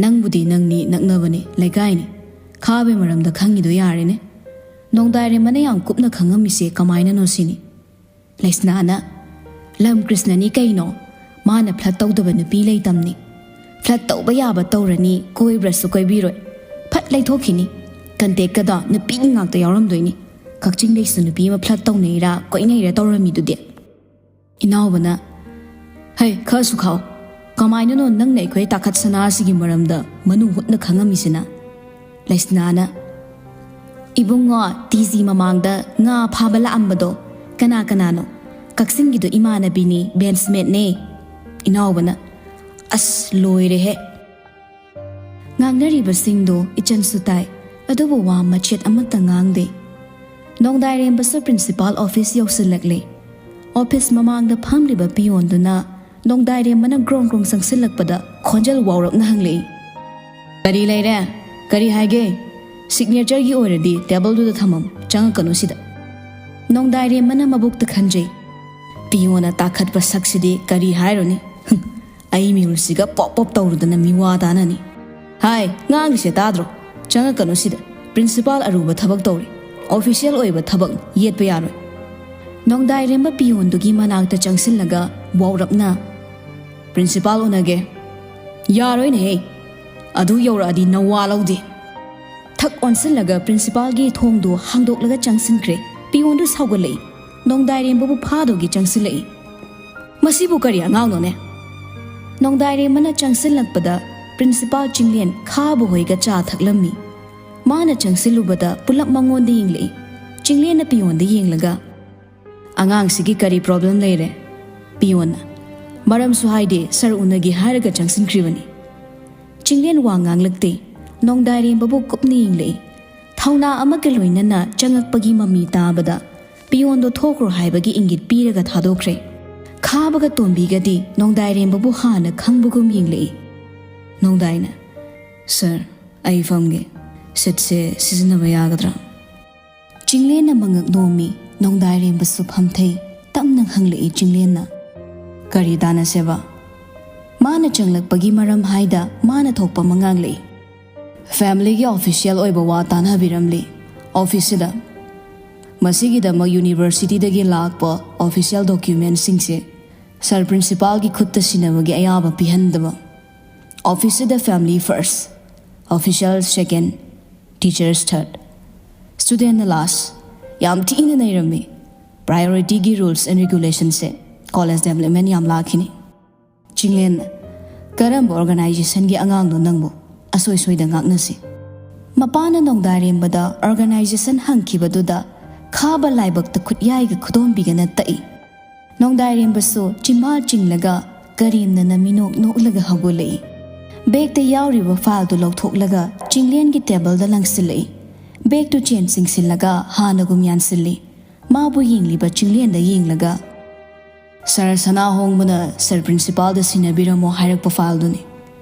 "ꯅꯪꯕꯨꯗꯤ ꯅꯪꯅꯤ, ꯅꯛꯅꯕꯅꯤ, ꯂꯩꯀꯥꯏꯅꯤ꯫ ꯈꯥꯕꯩ ꯃꯔꯝꯗ ꯈꯪꯉꯤꯗꯣ ꯌꯥꯔꯦꯅꯦ꯫ ꯅꯣꯡꯗꯥꯏꯔꯦꯝꯕꯅ ꯌꯥꯝ ꯀꯨꯞꯅ ꯈꯪꯉꯝꯃꯤꯁꯦ ꯀꯃꯥꯏꯅꯅꯣ ꯁꯤꯅꯤ꯫" ꯂꯩꯁꯅꯥꯅ, "ꯂꯝ ꯀ꯭ꯔꯤꯁꯅꯅꯤ ꯀꯩꯅꯣ? ꯃꯥꯅ ꯐ꯭ꯂꯠ ꯇꯧꯗꯕ ꯅꯨꯄꯤ ꯂꯩꯇꯝꯅꯤ꯫ ꯐ꯭ꯂꯠ ꯇꯧꯕ ꯌꯥꯕ ꯇꯧꯔꯅꯤ, ꯀꯣꯏꯕ꯭ꯔꯁꯨ ꯀꯣꯏꯕꯤꯔꯣꯏ꯫ ꯐꯠ ꯂꯩꯊꯣꯛꯈꯤꯅꯤ꯫ ꯀꯟꯇꯦꯛꯀꯗꯣ ꯅꯨꯄꯤꯒꯤ ꯉꯥꯛꯇ ꯌꯥꯎꯔꯝꯗꯣꯏꯅꯤ꯫ ꯀꯛꯆꯤꯡꯗꯩꯁꯨ ꯅꯨꯄꯤ ꯑꯃ ꯐ꯭ꯂꯠ ꯇꯧꯅꯩꯔꯥ ꯀꯣꯏꯅꯩꯔꯥ ꯇꯧꯔꯝꯃꯤꯗꯨꯗꯤ꯫" ꯏꯅꯥꯎꯕꯅ, "ꯍꯩ, ꯈꯔꯁꯨ ꯈꯥꯛꯑꯣ꯫ ꯀꯃꯥꯏꯅꯅꯣ ꯅꯪꯅ ꯑꯩꯈꯣꯏ ꯇꯥꯈꯠ ꯁꯅꯥꯁꯤꯒꯤ ꯃꯔꯝꯗ ꯃꯅꯨꯡ ꯍꯨꯠꯅ ꯈꯪꯉꯝꯃꯤꯁꯤꯅ?" ꯂꯩꯁꯅꯥꯅ, "ꯏꯕꯨꯡꯉꯣ, ꯇꯤ ꯖꯤ ꯃꯃꯥꯡꯗ ꯉꯥ ꯐꯥꯕ ꯂꯥꯛꯑꯝꯕꯗꯣ ꯀꯅꯥ ꯀꯅꯥꯅꯣ? ꯀꯛꯆꯤꯡꯒꯤꯗꯣ ꯏꯃꯥꯟꯅꯕꯤꯅꯤ, ꯕꯦꯟꯁꯃꯦꯠꯅꯦ꯫" ꯏꯅꯥꯎꯕꯅ, "ꯑꯁ, ꯂꯣꯏꯔꯦꯍꯦ!" ꯉꯥꯡꯅꯔꯤꯕꯁꯤꯡꯗꯣ ꯏꯆꯟꯁꯨ ꯇꯥꯏ, ꯑꯗꯨꯕꯨ ꯋꯥ ꯃꯆꯦꯠ ꯑꯃꯠꯇ ꯉꯥꯡꯗꯦ꯫ ꯅꯣꯡꯗꯥꯏꯔꯦꯝꯕꯁꯨ ꯄ꯭ꯔꯤꯟꯁꯤꯄꯥꯜ ꯑꯣꯐꯤꯁ ꯌꯧꯁꯤꯜꯂꯛꯂꯦ꯫ ꯑꯣꯐꯤꯁ ꯃꯃꯥꯡꯗ ꯐꯝꯂꯤꯕ ꯄꯤꯌꯣꯟꯗꯨꯅ ꯅꯣꯡꯗꯥꯏꯔꯦꯝꯕꯅ ꯒ꯭ꯔꯣꯡ ꯒ꯭ꯔꯣꯡ ꯆꯪꯁꯤꯜꯂꯛꯄꯗ ꯈꯣꯟꯖꯦꯜ ꯋꯥꯎꯔꯞꯅ ꯍꯪꯂꯛꯏ, "ꯀꯔꯤ ꯂꯩꯔꯦ? ꯀꯔꯤ ꯍꯥꯏꯒꯦ? ꯁꯤꯒꯅꯦꯆꯔꯒꯤ ꯑꯣꯏꯔꯗꯤ ꯇꯦꯕꯜꯗꯨꯗ ꯊꯝꯃꯝ, ꯆꯪꯉꯛꯀꯅꯨ ꯁꯤꯗ꯫" ꯅꯣꯡꯗꯥꯏꯔꯦꯝꯕꯅ ꯃꯕꯨꯛꯇ ꯈꯟꯖꯩ, "ꯄꯤꯌꯣꯅ ꯇꯥꯈꯠꯄ ꯁꯛꯁꯤꯗꯤ ꯀꯔꯤ ꯍꯥꯏꯔꯨꯅꯤ? ꯍꯨꯝ, ꯑꯩ ꯃꯤꯍꯨꯜꯁꯤꯒ ꯄꯣꯞ ꯄꯣꯞ ꯇꯧꯔꯨꯗꯅ ꯃꯤꯋꯥ ꯇꯥꯅꯅꯤ꯫ ꯍꯥꯏ, ꯉꯥꯡꯉꯤꯁꯦ ꯇꯥꯗ꯭ꯔꯣ? ꯆꯪꯉꯛꯀꯅꯨ ꯁꯤꯗ꯫ ꯄ꯭ꯔꯤꯟꯁꯤꯄꯥꯜ ꯑꯔꯨꯕ ꯊꯕꯛ ꯇꯧꯔꯤ꯫ ꯑꯣꯐꯤꯁꯤꯌꯦꯜ ꯑꯣꯏꯕ ꯊꯕꯛ ꯌꯦꯠꯄ ꯌꯥꯔꯣꯏ꯫" ꯅꯣꯡꯗꯥꯏꯔꯦꯝꯕ ꯄꯤꯌꯣꯟꯗꯨꯒꯤ ꯃꯅꯥꯛꯇ ꯆꯪꯁꯤꯜꯂꯒ ꯋꯥꯎꯔꯞꯅ, "ꯄ꯭ꯔꯤꯟꯁꯤꯄꯥꯜ ꯎꯅꯒꯦ꯫" "ꯌꯥꯔꯣꯏꯅꯦꯍꯦ, ꯑꯗꯨ ꯌꯧꯔꯛꯑꯗꯤ ꯅꯋꯥ ꯂꯧꯗꯦ꯫" ꯊꯛ ꯑꯣꯟꯁꯤꯜꯂꯒ ꯄ꯭ꯔꯤꯟꯁꯤꯄꯥꯜꯒꯤ ꯊꯣꯡꯗꯨ ꯍꯥꯡꯗꯣꯛꯂꯒ ꯆꯪꯁꯤꯟꯈ꯭ꯔꯦ꯫ ꯄꯤꯌꯣꯟꯗꯨ ꯁꯥꯎꯒꯠꯂꯛꯏ꯫ ꯅꯣꯡꯗꯥꯏꯔꯦꯝꯕꯕꯨ ꯐꯥꯗꯧꯒꯤ ꯆꯪꯁꯤꯜꯂꯛꯏ꯫ "ꯃꯁꯤꯕꯨ ꯀꯔꯤ ꯑꯉꯥꯡꯅꯣꯅꯦ?" ꯅꯣꯡꯗꯥꯏꯔꯦꯝꯕꯅ ꯆꯪꯁꯤꯜꯂꯛꯄꯗ ꯄ꯭ꯔꯤꯟꯁꯤꯄꯥꯜ ꯆꯤꯡꯂꯦꯟ ꯈꯥꯕ ꯍꯣꯏꯒ ꯆꯥ ꯊꯛꯂꯝꯃꯤ꯫ ꯃꯥꯅ ꯆꯪꯁꯤꯜꯂꯨꯕꯗ ꯄꯨꯂꯞ ꯃꯉꯣꯟꯗ ꯌꯦꯡꯂꯛꯏ꯫ ꯆꯤꯡꯂꯦꯟꯅ ꯄꯤꯌꯣꯟꯗ ꯌꯦꯡꯂꯒ, "ꯑꯉꯥꯡꯁꯤꯒꯤ ꯀꯔꯤ ꯄ꯭ꯔꯣꯕ꯭ꯂꯦꯝ ꯂꯩꯔꯦ?" ꯄꯤꯌꯣꯟꯅ, "ꯃꯔꯝꯁꯨ ꯍꯥꯏꯗꯦ, ꯁꯥꯔ ꯎꯅꯒꯦ ꯍꯥꯏꯔꯒ ꯆꯪꯁꯤꯟꯈ꯭ꯔꯤꯕꯅꯤ꯫" ꯆꯤꯡꯂꯦꯟ ꯋꯥ ꯉꯥꯡꯂꯛꯇꯦ꯫ ꯅꯣꯡꯗꯥꯏꯔꯦꯝꯕꯕꯨ ꯀꯨꯞꯅ ꯌꯦꯡꯂꯛꯏ꯫ ꯊꯧꯅꯥ ꯑꯃꯒ ꯂꯣꯏꯅꯅ ꯆꯪꯉꯛꯄꯒꯤ ꯃꯃꯤ ꯇꯥꯕꯗ ꯄꯤꯌꯣꯟꯗꯣ ꯊꯣꯛꯈ꯭ꯔꯣ ꯍꯥꯏꯕꯒꯤ ꯏꯪꯒꯤꯠ ꯄꯤꯔꯒ ꯊꯥꯗꯣꯛꯈ꯭ꯔꯦ꯫ ꯈꯥꯕꯒ ꯇꯣꯝꯕꯤꯒꯗꯤ ꯅꯣꯡꯗꯥꯏꯔꯦꯝꯕꯕꯨ ꯍꯥꯟꯅ ꯈꯪꯕꯒꯨꯝ ꯌꯦꯡꯂꯛꯏ꯫ ꯅꯣꯡꯗꯥꯏꯅ, "ꯁꯥꯔ, ꯑꯩ ꯐꯝꯒꯦ꯫ ꯁꯤꯠꯁꯦ ꯁꯤꯖꯤꯟꯅꯕ ꯌꯥꯒꯗ꯭ꯔꯥ?" ꯆꯤꯡꯂꯦꯟꯅ ꯃꯉꯛ ꯅꯣꯝꯃꯤ꯫ ꯅꯣꯡꯗꯥꯏꯔꯦꯝꯕꯁꯨ ꯐꯝꯊꯩ꯫ ꯇꯞꯅ ꯍꯪꯂꯛꯏ ꯆꯤꯡꯂꯦꯟꯅ, "ꯀꯔꯤ ꯇꯥꯟꯅꯁꯦꯕ?" ꯃꯥꯅ ꯆꯪꯂꯛꯄꯒꯤ ꯃꯔꯝ ꯍꯥꯏꯗ ꯃꯥꯅ ꯊꯣꯛꯄ ꯑꯃ ꯉꯥꯡꯂꯛꯏ꯫ "ꯐꯦꯃꯤꯂꯤꯒꯤ ꯑꯣꯐꯤꯁꯤꯌꯦꯜ ꯑꯣꯏꯕ ꯋꯥ ꯇꯥꯟꯅꯕꯤꯔꯝꯂꯤ ꯑꯣꯐꯤꯁꯁꯤꯗ꯫ ꯃꯁꯤꯒꯤꯗꯃꯛ ꯌꯨꯅꯤꯚꯔꯁꯤꯇꯤꯗꯒꯤ ꯂꯥꯛꯄ ꯑꯣꯐꯤꯁꯤꯌꯦꯜ ꯗꯣꯀ꯭ꯌꯨꯃꯦꯟꯁꯤꯡꯁꯦ ꯁꯥꯔ ꯄ꯭ꯔꯤꯟꯁꯤꯄꯥꯜꯒꯤ ꯈꯨꯠꯇ ꯁꯤꯟꯅꯕꯒꯤ ꯑꯌꯥꯕ ꯄꯤꯍꯟꯗꯕ꯫ ꯑꯣꯐꯤꯁꯁꯤꯗ ꯐꯦꯃꯤꯂꯤ ꯐꯥꯔꯁ, ꯑꯣꯐꯤꯁꯤꯌꯦꯜ ꯁꯦꯀꯦꯟ, ꯇꯤꯆꯔꯁ ꯊꯥꯔꯠ, ꯁ꯭ꯇꯨꯗꯦꯟꯅ ꯂꯥꯁ꯫ ꯌꯥꯝ ꯊꯤꯅ ꯅꯩꯔꯝꯃꯤ꯫ ꯄ꯭ꯔꯥꯏꯌꯣꯔꯤꯇꯤꯒꯤ ꯔꯨꯜꯁ ꯑꯦꯟ ꯔꯤꯒꯨꯂꯦꯁꯟꯁꯦ ꯀꯣꯂꯦꯖ ꯗꯦꯕꯂꯞꯃꯦꯟ ꯌꯥꯝ ꯂꯥꯛꯈꯤꯅꯤ꯫" ꯆꯤꯡꯂꯦꯟ, "ꯀꯔꯝꯕ ꯑꯣꯔꯒꯅꯥꯏꯖꯦꯁꯟꯒꯤ ꯑꯉꯥꯡꯅꯣ ꯅꯪꯕꯨ? ꯑꯁꯣꯏ ꯁꯣꯏꯗ ꯉꯥꯛꯅꯁꯤ꯫" ꯃꯄꯥꯅ ꯅꯣꯡꯗꯥꯏꯔꯦꯝꯕꯗ ꯑꯣꯔꯒꯅꯥꯏꯖꯦꯁꯟ ꯍꯪꯈꯤꯕꯗꯨꯗ ꯈꯥꯕ ꯂꯥꯏꯕꯛꯇ ꯈꯨꯠꯌꯥꯏꯒ ꯈꯨꯗꯣꯝꯕꯤꯒꯅ ꯇꯛꯏ꯫ ꯅꯣꯡꯗꯥꯏꯔꯦꯝꯕꯁꯨ ꯆꯤꯝꯕꯥꯜ ꯆꯤꯡꯂꯒ ꯀꯔꯦꯝꯅꯅ ꯃꯤꯅꯣꯛ ꯅꯣꯛꯂꯒ ꯍꯧꯒꯠꯂꯛꯏ꯫ ꯕꯦꯒꯇ ꯌꯥꯎꯔꯤꯕ ꯐꯥꯏꯜꯗꯨ ꯂꯧꯊꯣꯛꯂꯒ ꯆꯤꯡꯂꯦꯟꯒꯤ ꯇꯦꯕꯜꯗ ꯂꯪꯁꯤꯜꯂꯛꯏ꯫ ꯕꯦꯒꯇꯨ ꯆꯦꯟ ꯆꯤꯡꯁꯤꯜꯂꯒ ꯍꯥꯟꯅꯒꯨꯝ ꯌꯥꯟꯁꯤꯜꯂꯤ꯫ ꯃꯥꯕꯨ ꯌꯦꯡꯂꯤꯕ ꯆꯤꯡꯂꯦꯟꯗ ꯌꯦꯡꯂꯒ, "ꯁꯥꯔ ꯁꯅꯥꯍꯣꯡꯕꯅ ꯁꯥꯔ ꯄ꯭ꯔꯤꯟꯁꯤꯄꯥꯜꯗ ꯁꯤꯟꯅꯕꯤꯔꯝꯃꯣ ꯍꯥꯏꯔꯛꯄ ꯐꯥꯏꯜꯗꯨꯅꯤ꯫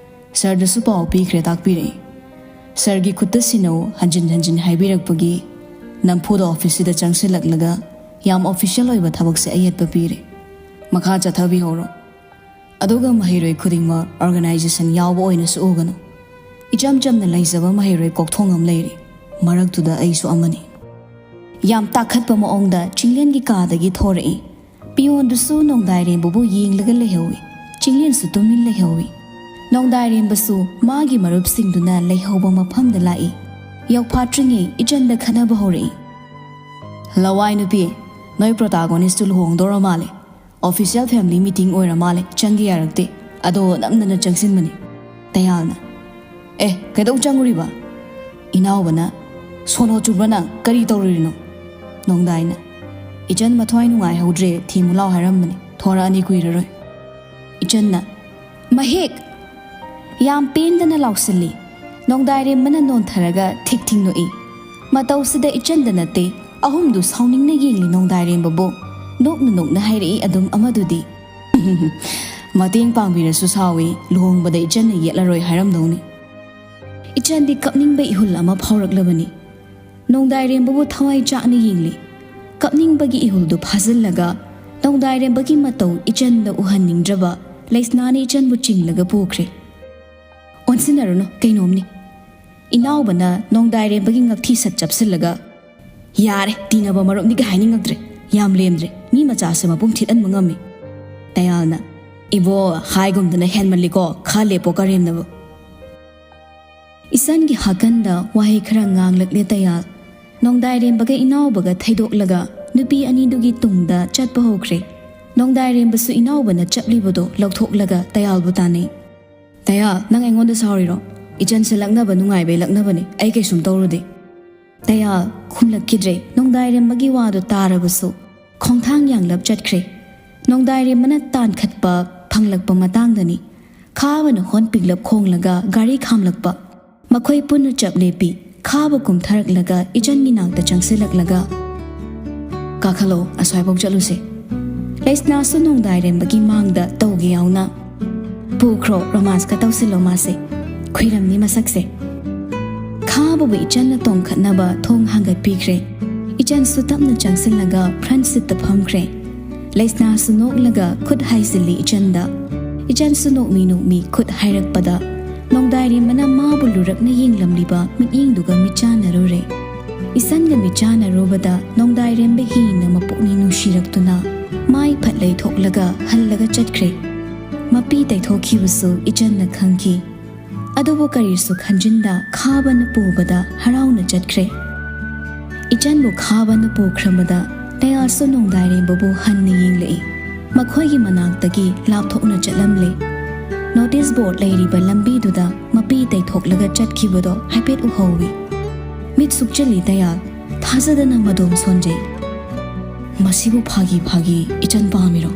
ꯁꯥꯔꯗꯁꯨ ꯄꯥꯎ ꯄꯤꯈ꯭ꯔꯦ, ꯇꯥꯛꯄꯤꯔꯛꯏ꯫ ꯁꯥꯔꯒꯤ ꯈꯨꯠꯇ ꯁꯤꯟꯅꯧ ꯍꯟꯖꯤꯟ ꯍꯟꯖꯤꯟ ꯍꯥꯏꯕꯤꯔꯛꯄꯒꯤ ꯅꯝꯐꯨꯗ ꯑꯣꯐꯤꯁꯁꯤꯗ ꯆꯪꯁꯤꯜꯂꯛꯂꯒ ꯌꯥꯝ ꯑꯣꯐꯤꯁꯤꯌꯦꯜ ꯑꯣꯏꯕ ꯊꯕꯛꯁꯦ ꯑꯌꯦꯠꯄ ꯄꯤꯔꯦ꯫ ꯃꯈꯥ ꯆꯠꯊꯕꯤꯍꯧꯔꯣ꯫ ꯑꯗꯨꯒ ꯃꯍꯩꯔꯣꯏ ꯈꯨꯗꯤꯡꯃꯛ ꯑꯣꯔꯒꯅꯥꯏꯖꯦꯁꯟ ꯌꯥꯎꯕ ꯑꯣꯏꯅꯁꯨ ꯎꯒꯅꯨ꯫ ꯏꯆꯝ ꯆꯝꯅ ꯂꯩꯖꯕ ꯃꯍꯩꯔꯣꯏ ꯀꯣꯛꯊꯣꯡ ꯑꯃ ꯂꯩꯔꯤ꯫ ꯃꯔꯛꯇꯨꯗ ꯑꯩꯁꯨ ꯑꯃꯅꯤ꯫" ꯌꯥꯝ ꯇꯥꯈꯠꯄ ꯃꯑꯣꯡꯗ ꯆꯤꯡꯂꯦꯟꯒꯤ ꯀꯥꯗꯒꯤ ꯊꯣꯔꯛꯏ꯫ ꯄꯤꯌꯣꯟꯗꯨꯁꯨ ꯅꯣꯡꯗꯥꯏꯔꯦꯝꯕꯕꯨ ꯌꯦꯡꯂꯒ ꯂꯩꯍꯧꯏ꯫ ꯆꯤꯡꯂꯦꯟꯁꯨ ꯇꯨꯃꯤꯟ ꯂꯩꯍꯧꯏ꯫ ꯅꯣꯡꯗꯥꯏꯔꯦꯝꯕꯁꯨ ꯃꯥꯒꯤ ꯃꯔꯨꯞꯁꯤꯡꯗꯨꯅ ꯂꯩꯍꯧꯕ ꯃꯐꯝꯗ ꯂꯥꯛꯏ꯫ ꯌꯧꯐꯥꯠꯇ꯭ꯔꯤꯉꯩ ꯏꯆꯟꯗ ꯈꯠꯅꯕ ꯍꯧꯔꯛꯏ꯫ "ꯂꯋꯥꯏ ꯅꯨꯄꯤ, "ꯅꯣꯏ protagonistꯇꯨ ꯂꯨꯍꯣꯡꯗꯧꯔ ꯃꯥꯜꯂꯦ꯫ Official family meeting ꯑꯣꯏꯔ ꯃꯥꯜꯂꯦ, ꯆꯪꯒꯦ ꯌꯥꯔꯛꯇꯦ꯫ ꯑꯗꯣ ꯅꯝꯗꯅ ꯆꯪꯁꯤꯟꯕꯅꯤ꯫" ꯗꯌꯥꯜꯅ, "ꯑꯦ, ꯀꯩꯗꯧ ꯆꯪꯉꯨꯔꯤꯕ? ꯏꯅꯥꯎꯕꯅ, ꯁꯣꯅꯣ ꯆꯨꯕ꯭ꯔ ꯅꯪ? ꯀꯔꯤ ꯇꯧꯔꯨꯔꯤꯅꯣ?" ꯅꯣꯡꯗꯥꯏꯅ, "ꯏꯆꯟ ꯃꯊ꯭ꯋꯥꯏ ꯅꯨꯡꯉꯥꯏꯍꯧꯗ꯭ꯔꯦ, ꯊꯦꯝꯃꯨ ꯂꯥꯎ ꯍꯥꯏꯔꯝꯕꯅꯤ, ꯊꯣꯔꯛꯑꯅꯤ ꯀꯨꯏꯔꯔꯣꯏ꯫" ꯏꯆꯟꯅ, "ꯃꯍꯦꯛ!" ꯌꯥꯝ ꯄꯦꯟꯗꯅ ꯂꯥꯎꯁꯤꯜꯂꯤ꯫ ꯅꯣꯡꯗꯥꯏꯔꯦꯝꯕꯅ ꯅꯣꯟꯊꯔꯒ ꯊꯤꯛ ꯊꯤꯛ ꯅꯣꯛꯏ꯫ ꯃꯇꯧꯁꯤꯗ ꯏꯆꯟꯗ ꯅꯠꯇꯦ, ꯑꯍꯨꯝꯗꯨ ꯁꯥꯎꯅꯤꯡꯅ ꯌꯦꯡꯂꯤ ꯅꯣꯡꯗꯥꯏꯔꯦꯝꯕꯕꯨ꯫ ꯅꯣꯛꯅ ꯅꯣꯛꯅ ꯍꯥꯏꯔꯛꯏ ꯑꯗꯨꯝ ꯑꯃꯗꯨꯗꯤ, "ꯃꯇꯦꯡ ꯄꯥꯡꯕꯤꯔꯁꯨ ꯁꯥꯎꯏ, ꯂꯨꯍꯣꯡꯕꯗ ꯏꯆꯟꯅ ꯌꯦꯠꯂꯔꯣꯏ ꯍꯥꯏꯔꯝꯗꯧꯅꯤ꯫" ꯏꯆꯟꯗꯤ ꯀꯞꯅꯤꯡꯕ ꯏꯍꯨꯜ ꯑꯃ ꯐꯥꯎꯔꯛꯂꯕꯅꯤ꯫ ꯅꯣꯡꯗꯥꯏꯔꯦꯝꯕꯕꯨ ꯊꯋꯥꯏ ꯆꯥꯛꯅ ꯌꯦꯡꯂꯤ꯫ ꯀꯞꯅꯤꯡꯕꯒꯤ ꯏꯍꯨꯜꯗꯨ ꯐꯥꯖꯤꯜꯂꯒ ꯅꯣꯡꯗꯥꯏꯔꯦꯝꯕꯒꯤ ꯃꯇꯧ ꯏꯆꯟꯗ ꯎꯍꯟꯅꯤꯡꯗ꯭ꯔꯕ ꯂꯩꯁꯅꯥꯅ ꯏꯆꯟꯕꯨ ꯆꯤꯡꯂꯒ ꯄꯨꯈ꯭ꯔꯦ꯫ "ꯑꯣꯟꯁꯤꯟꯅꯔꯨꯅꯨ, ꯀꯩꯅꯣꯝꯅꯤ꯫" ꯏꯅꯥꯎꯕꯅ ꯅꯣꯡꯗꯥꯏꯔꯦꯝꯕꯒꯤ ꯉꯛꯊꯤ ꯁꯠ ꯆꯞꯁꯤꯜꯂꯒ, "ꯌꯥꯔꯦ, ꯇꯤꯟꯅꯕ ꯃꯔꯨꯞꯅꯤꯒ ꯍꯥꯏꯅꯤꯡꯉꯛꯇ꯭ꯔꯦ꯫ ꯌꯥꯝ ꯂꯦꯝꯗ꯭ꯔꯦ꯫ ꯃꯤ ꯃꯆꯥꯁꯦ ꯃꯄꯨꯝ ꯊꯤꯠꯍꯟꯕ ꯉꯝꯃꯤ꯫" ꯗꯌꯥꯜꯅ, "ꯏꯕꯣ, ꯍꯥꯏꯒꯨꯝꯗꯅ ꯍꯦꯟꯃꯜꯂꯤꯀꯣ, ꯈꯔ ꯂꯦꯞꯄꯣ ꯀꯔꯦꯝꯅꯕ꯫" ꯏꯆꯟꯒꯤ ꯍꯥꯀꯟꯗ ꯋꯥꯍꯩ ꯈꯔ ꯉꯥꯡꯂꯛꯂꯦ ꯗꯌꯥꯜ꯫ ꯅꯣꯡꯗꯥꯏꯔꯦꯝꯕꯒ ꯏꯅꯥꯎꯕꯒ ꯊꯩꯗꯣꯛꯂꯒ ꯅꯨꯄꯤ ꯑꯅꯤꯗꯨꯒꯤ ꯇꯨꯡꯗ ꯆꯠꯄ ꯍꯧꯈ꯭ꯔꯦ꯫ ꯅꯣꯡꯗꯥꯏꯔꯦꯝꯕꯁꯨ ꯏꯅꯥꯎꯕꯅ ꯆꯠꯂꯤꯕꯗꯣ ꯂꯧꯊꯣꯛꯂꯒ ꯗꯌꯥꯜꯕꯨ ꯇꯥꯟꯅꯩ꯫ "ꯗꯌꯥꯜ, ꯅꯪ ꯑꯩꯉꯣꯟꯗ ꯁꯥꯎꯔꯤꯔꯣ? ꯏꯆꯟꯁꯦ ꯂꯛꯅꯕ ꯅꯨꯡꯉꯥꯏꯕꯩ ꯂꯛꯅꯕꯅꯤ, ꯑꯩ ꯀꯩꯁꯨꯝ ꯇꯧꯔꯨꯗꯦ꯫" ꯗꯌꯥꯜ ꯈꯨꯝꯂꯛꯈꯤꯗ꯭ꯔꯦ꯫ ꯅꯣꯡꯗꯥꯏꯔꯦꯝꯕꯒꯤ ꯋꯥꯗꯨ ꯇꯥꯔꯕꯁꯨ ꯈꯣꯡꯊꯥꯡ ꯌꯥꯡꯂꯞ ꯆꯠꯈ꯭ꯔꯦ꯫ ꯅꯣꯡꯗꯥꯏꯔꯦꯝꯕꯅ ꯇꯥꯟꯈꯠꯄ ꯐꯪꯂꯛꯄ ꯃꯇꯥꯡꯗꯅꯤ ꯈꯥꯕꯅ ꯍꯣꯟ ꯄꯤꯛꯂꯞ ꯈꯣꯡꯂꯒ ꯒꯥꯔꯤ ꯈꯥꯝꯂꯛꯄ꯫ ꯃꯈꯣꯏ ꯄꯨꯟꯅ ꯆꯞ ꯂꯦꯞꯄꯤ꯫ ꯈꯥꯕ ꯀꯨꯝꯊꯔꯛꯂꯒ ꯏꯆꯟꯒꯤ ꯅꯥꯛꯇ ꯆꯪꯁꯤꯜꯂꯛꯂꯒ, "ꯀꯥꯈꯠꯂꯣ, ꯑꯁ꯭ꯋꯥꯏꯐꯥꯎ ꯆꯠꯂꯨꯁꯦ꯫" ꯂꯩꯁꯅꯥꯁꯨ ꯅꯣꯡꯗꯥꯏꯔꯦꯝꯕꯒꯤ ꯃꯥꯡꯗ ꯇꯧꯒꯦ ꯌꯥꯎꯅ, "ꯄꯨꯈ꯭ꯔꯣ, ꯔꯣꯃꯥꯟꯁꯀ ꯇꯧꯁꯤꯜꯂꯣ ꯃꯥꯁꯦ꯫ ꯈꯨꯏꯔꯝꯅꯤ ꯃꯁꯛꯁꯦ꯫" ꯈꯥꯕꯕꯨ ꯏꯆꯟꯅ ꯇꯣꯡꯈꯠꯅꯕ ꯊꯣꯡ ꯍꯥꯡꯒꯠꯄꯤꯈ꯭ꯔꯦ꯫ ꯏꯆꯟꯁꯨ ꯇꯞꯅ ꯆꯪꯁꯤꯜꯂꯒ front seatꯇ ꯐꯝꯈ꯭ꯔꯦ꯫ ꯂꯩꯁꯅꯥꯁꯨ ꯅꯣꯛꯂꯒ ꯈꯨꯠ ꯍꯥꯏꯖꯤꯜꯂꯤ ꯏꯆꯟꯗ꯫ ꯏꯆꯟꯁꯨ ꯅꯣꯛꯃꯤ ꯅꯣꯛꯃꯤ ꯈꯨꯠ ꯍꯥꯏꯔꯛꯄꯗ ꯅꯣꯡꯗꯥꯏꯔꯦꯝꯕꯅ ꯃꯥꯕꯨ ꯂꯨꯔꯛꯅ ꯌꯦꯡꯂꯝꯂꯤꯕ ꯃꯤꯠꯌꯦꯡꯗꯨꯒ ꯃꯤꯠꯆꯥꯟꯅꯔꯨꯔꯦ꯫ ꯏꯆꯟꯒ ꯃꯤꯠꯆꯥꯟꯅꯔꯨꯕꯗ ꯅꯣꯡꯗꯥꯏꯔꯦꯝꯕ ꯍꯦꯟꯅ ꯃꯄꯨꯛꯅꯤꯡ ꯅꯨꯡꯁꯤꯔꯛꯇꯨꯅ ꯃꯥꯏ ꯐꯠ ꯂꯩꯊꯣꯛꯂꯒ ꯍꯜꯂꯒ ꯆꯠꯈ꯭ꯔꯦ꯫ ꯃꯄꯤ ꯇꯩꯊꯣꯛꯈꯤꯕꯁꯨ ꯏꯆꯟꯅ ꯈꯪꯈꯤ꯫ ꯑꯗꯨꯕꯨ ꯀꯔꯤꯁꯨ ꯈꯟꯖꯤꯟꯗ ꯈꯥꯕꯅ ꯄꯨꯕꯗ ꯍꯔꯥꯎꯅ ꯆꯠꯈ꯭ꯔꯦ꯫ ꯏꯆꯟꯕꯨ ꯈꯥꯕꯅ ꯄꯨꯈ꯭ꯔꯕꯗ ꯃꯌꯥꯁꯨ ꯅꯣꯡꯗꯥꯏꯔꯦꯝꯕꯕꯨ ꯍꯟꯅ ꯌꯦꯡꯂꯛꯏ꯫ ꯃꯈꯣꯏꯒꯤ ꯃꯅꯥꯛꯇꯒꯤ ꯂꯥꯞꯊꯣꯛꯅ ꯆꯠꯂꯝꯂꯦ꯫ ꯅꯣꯇꯤꯁ ꯕꯣꯔꯗ ꯂꯩꯔꯤꯕ ꯂꯝꯕꯤꯗꯨꯗ ꯃꯄꯤ ꯇꯩꯊꯣꯛꯂꯒ ꯆꯠꯈꯤꯕꯗꯣ ꯍꯥꯏꯐꯦꯠ ꯎꯍꯧꯏ꯫ ꯃꯤꯠ ꯁꯨꯛꯆꯤꯜꯂꯤ ꯗꯌꯥꯜ, ꯊꯥꯖꯗꯅ ꯃꯗꯣꯝ ꯁꯣꯟꯖꯩ꯫ ꯃꯁꯤꯕꯨ ꯐꯥꯒꯤ ꯐꯥꯒꯤ ꯏꯆꯟ ꯄꯥꯝꯃꯤꯔꯣ?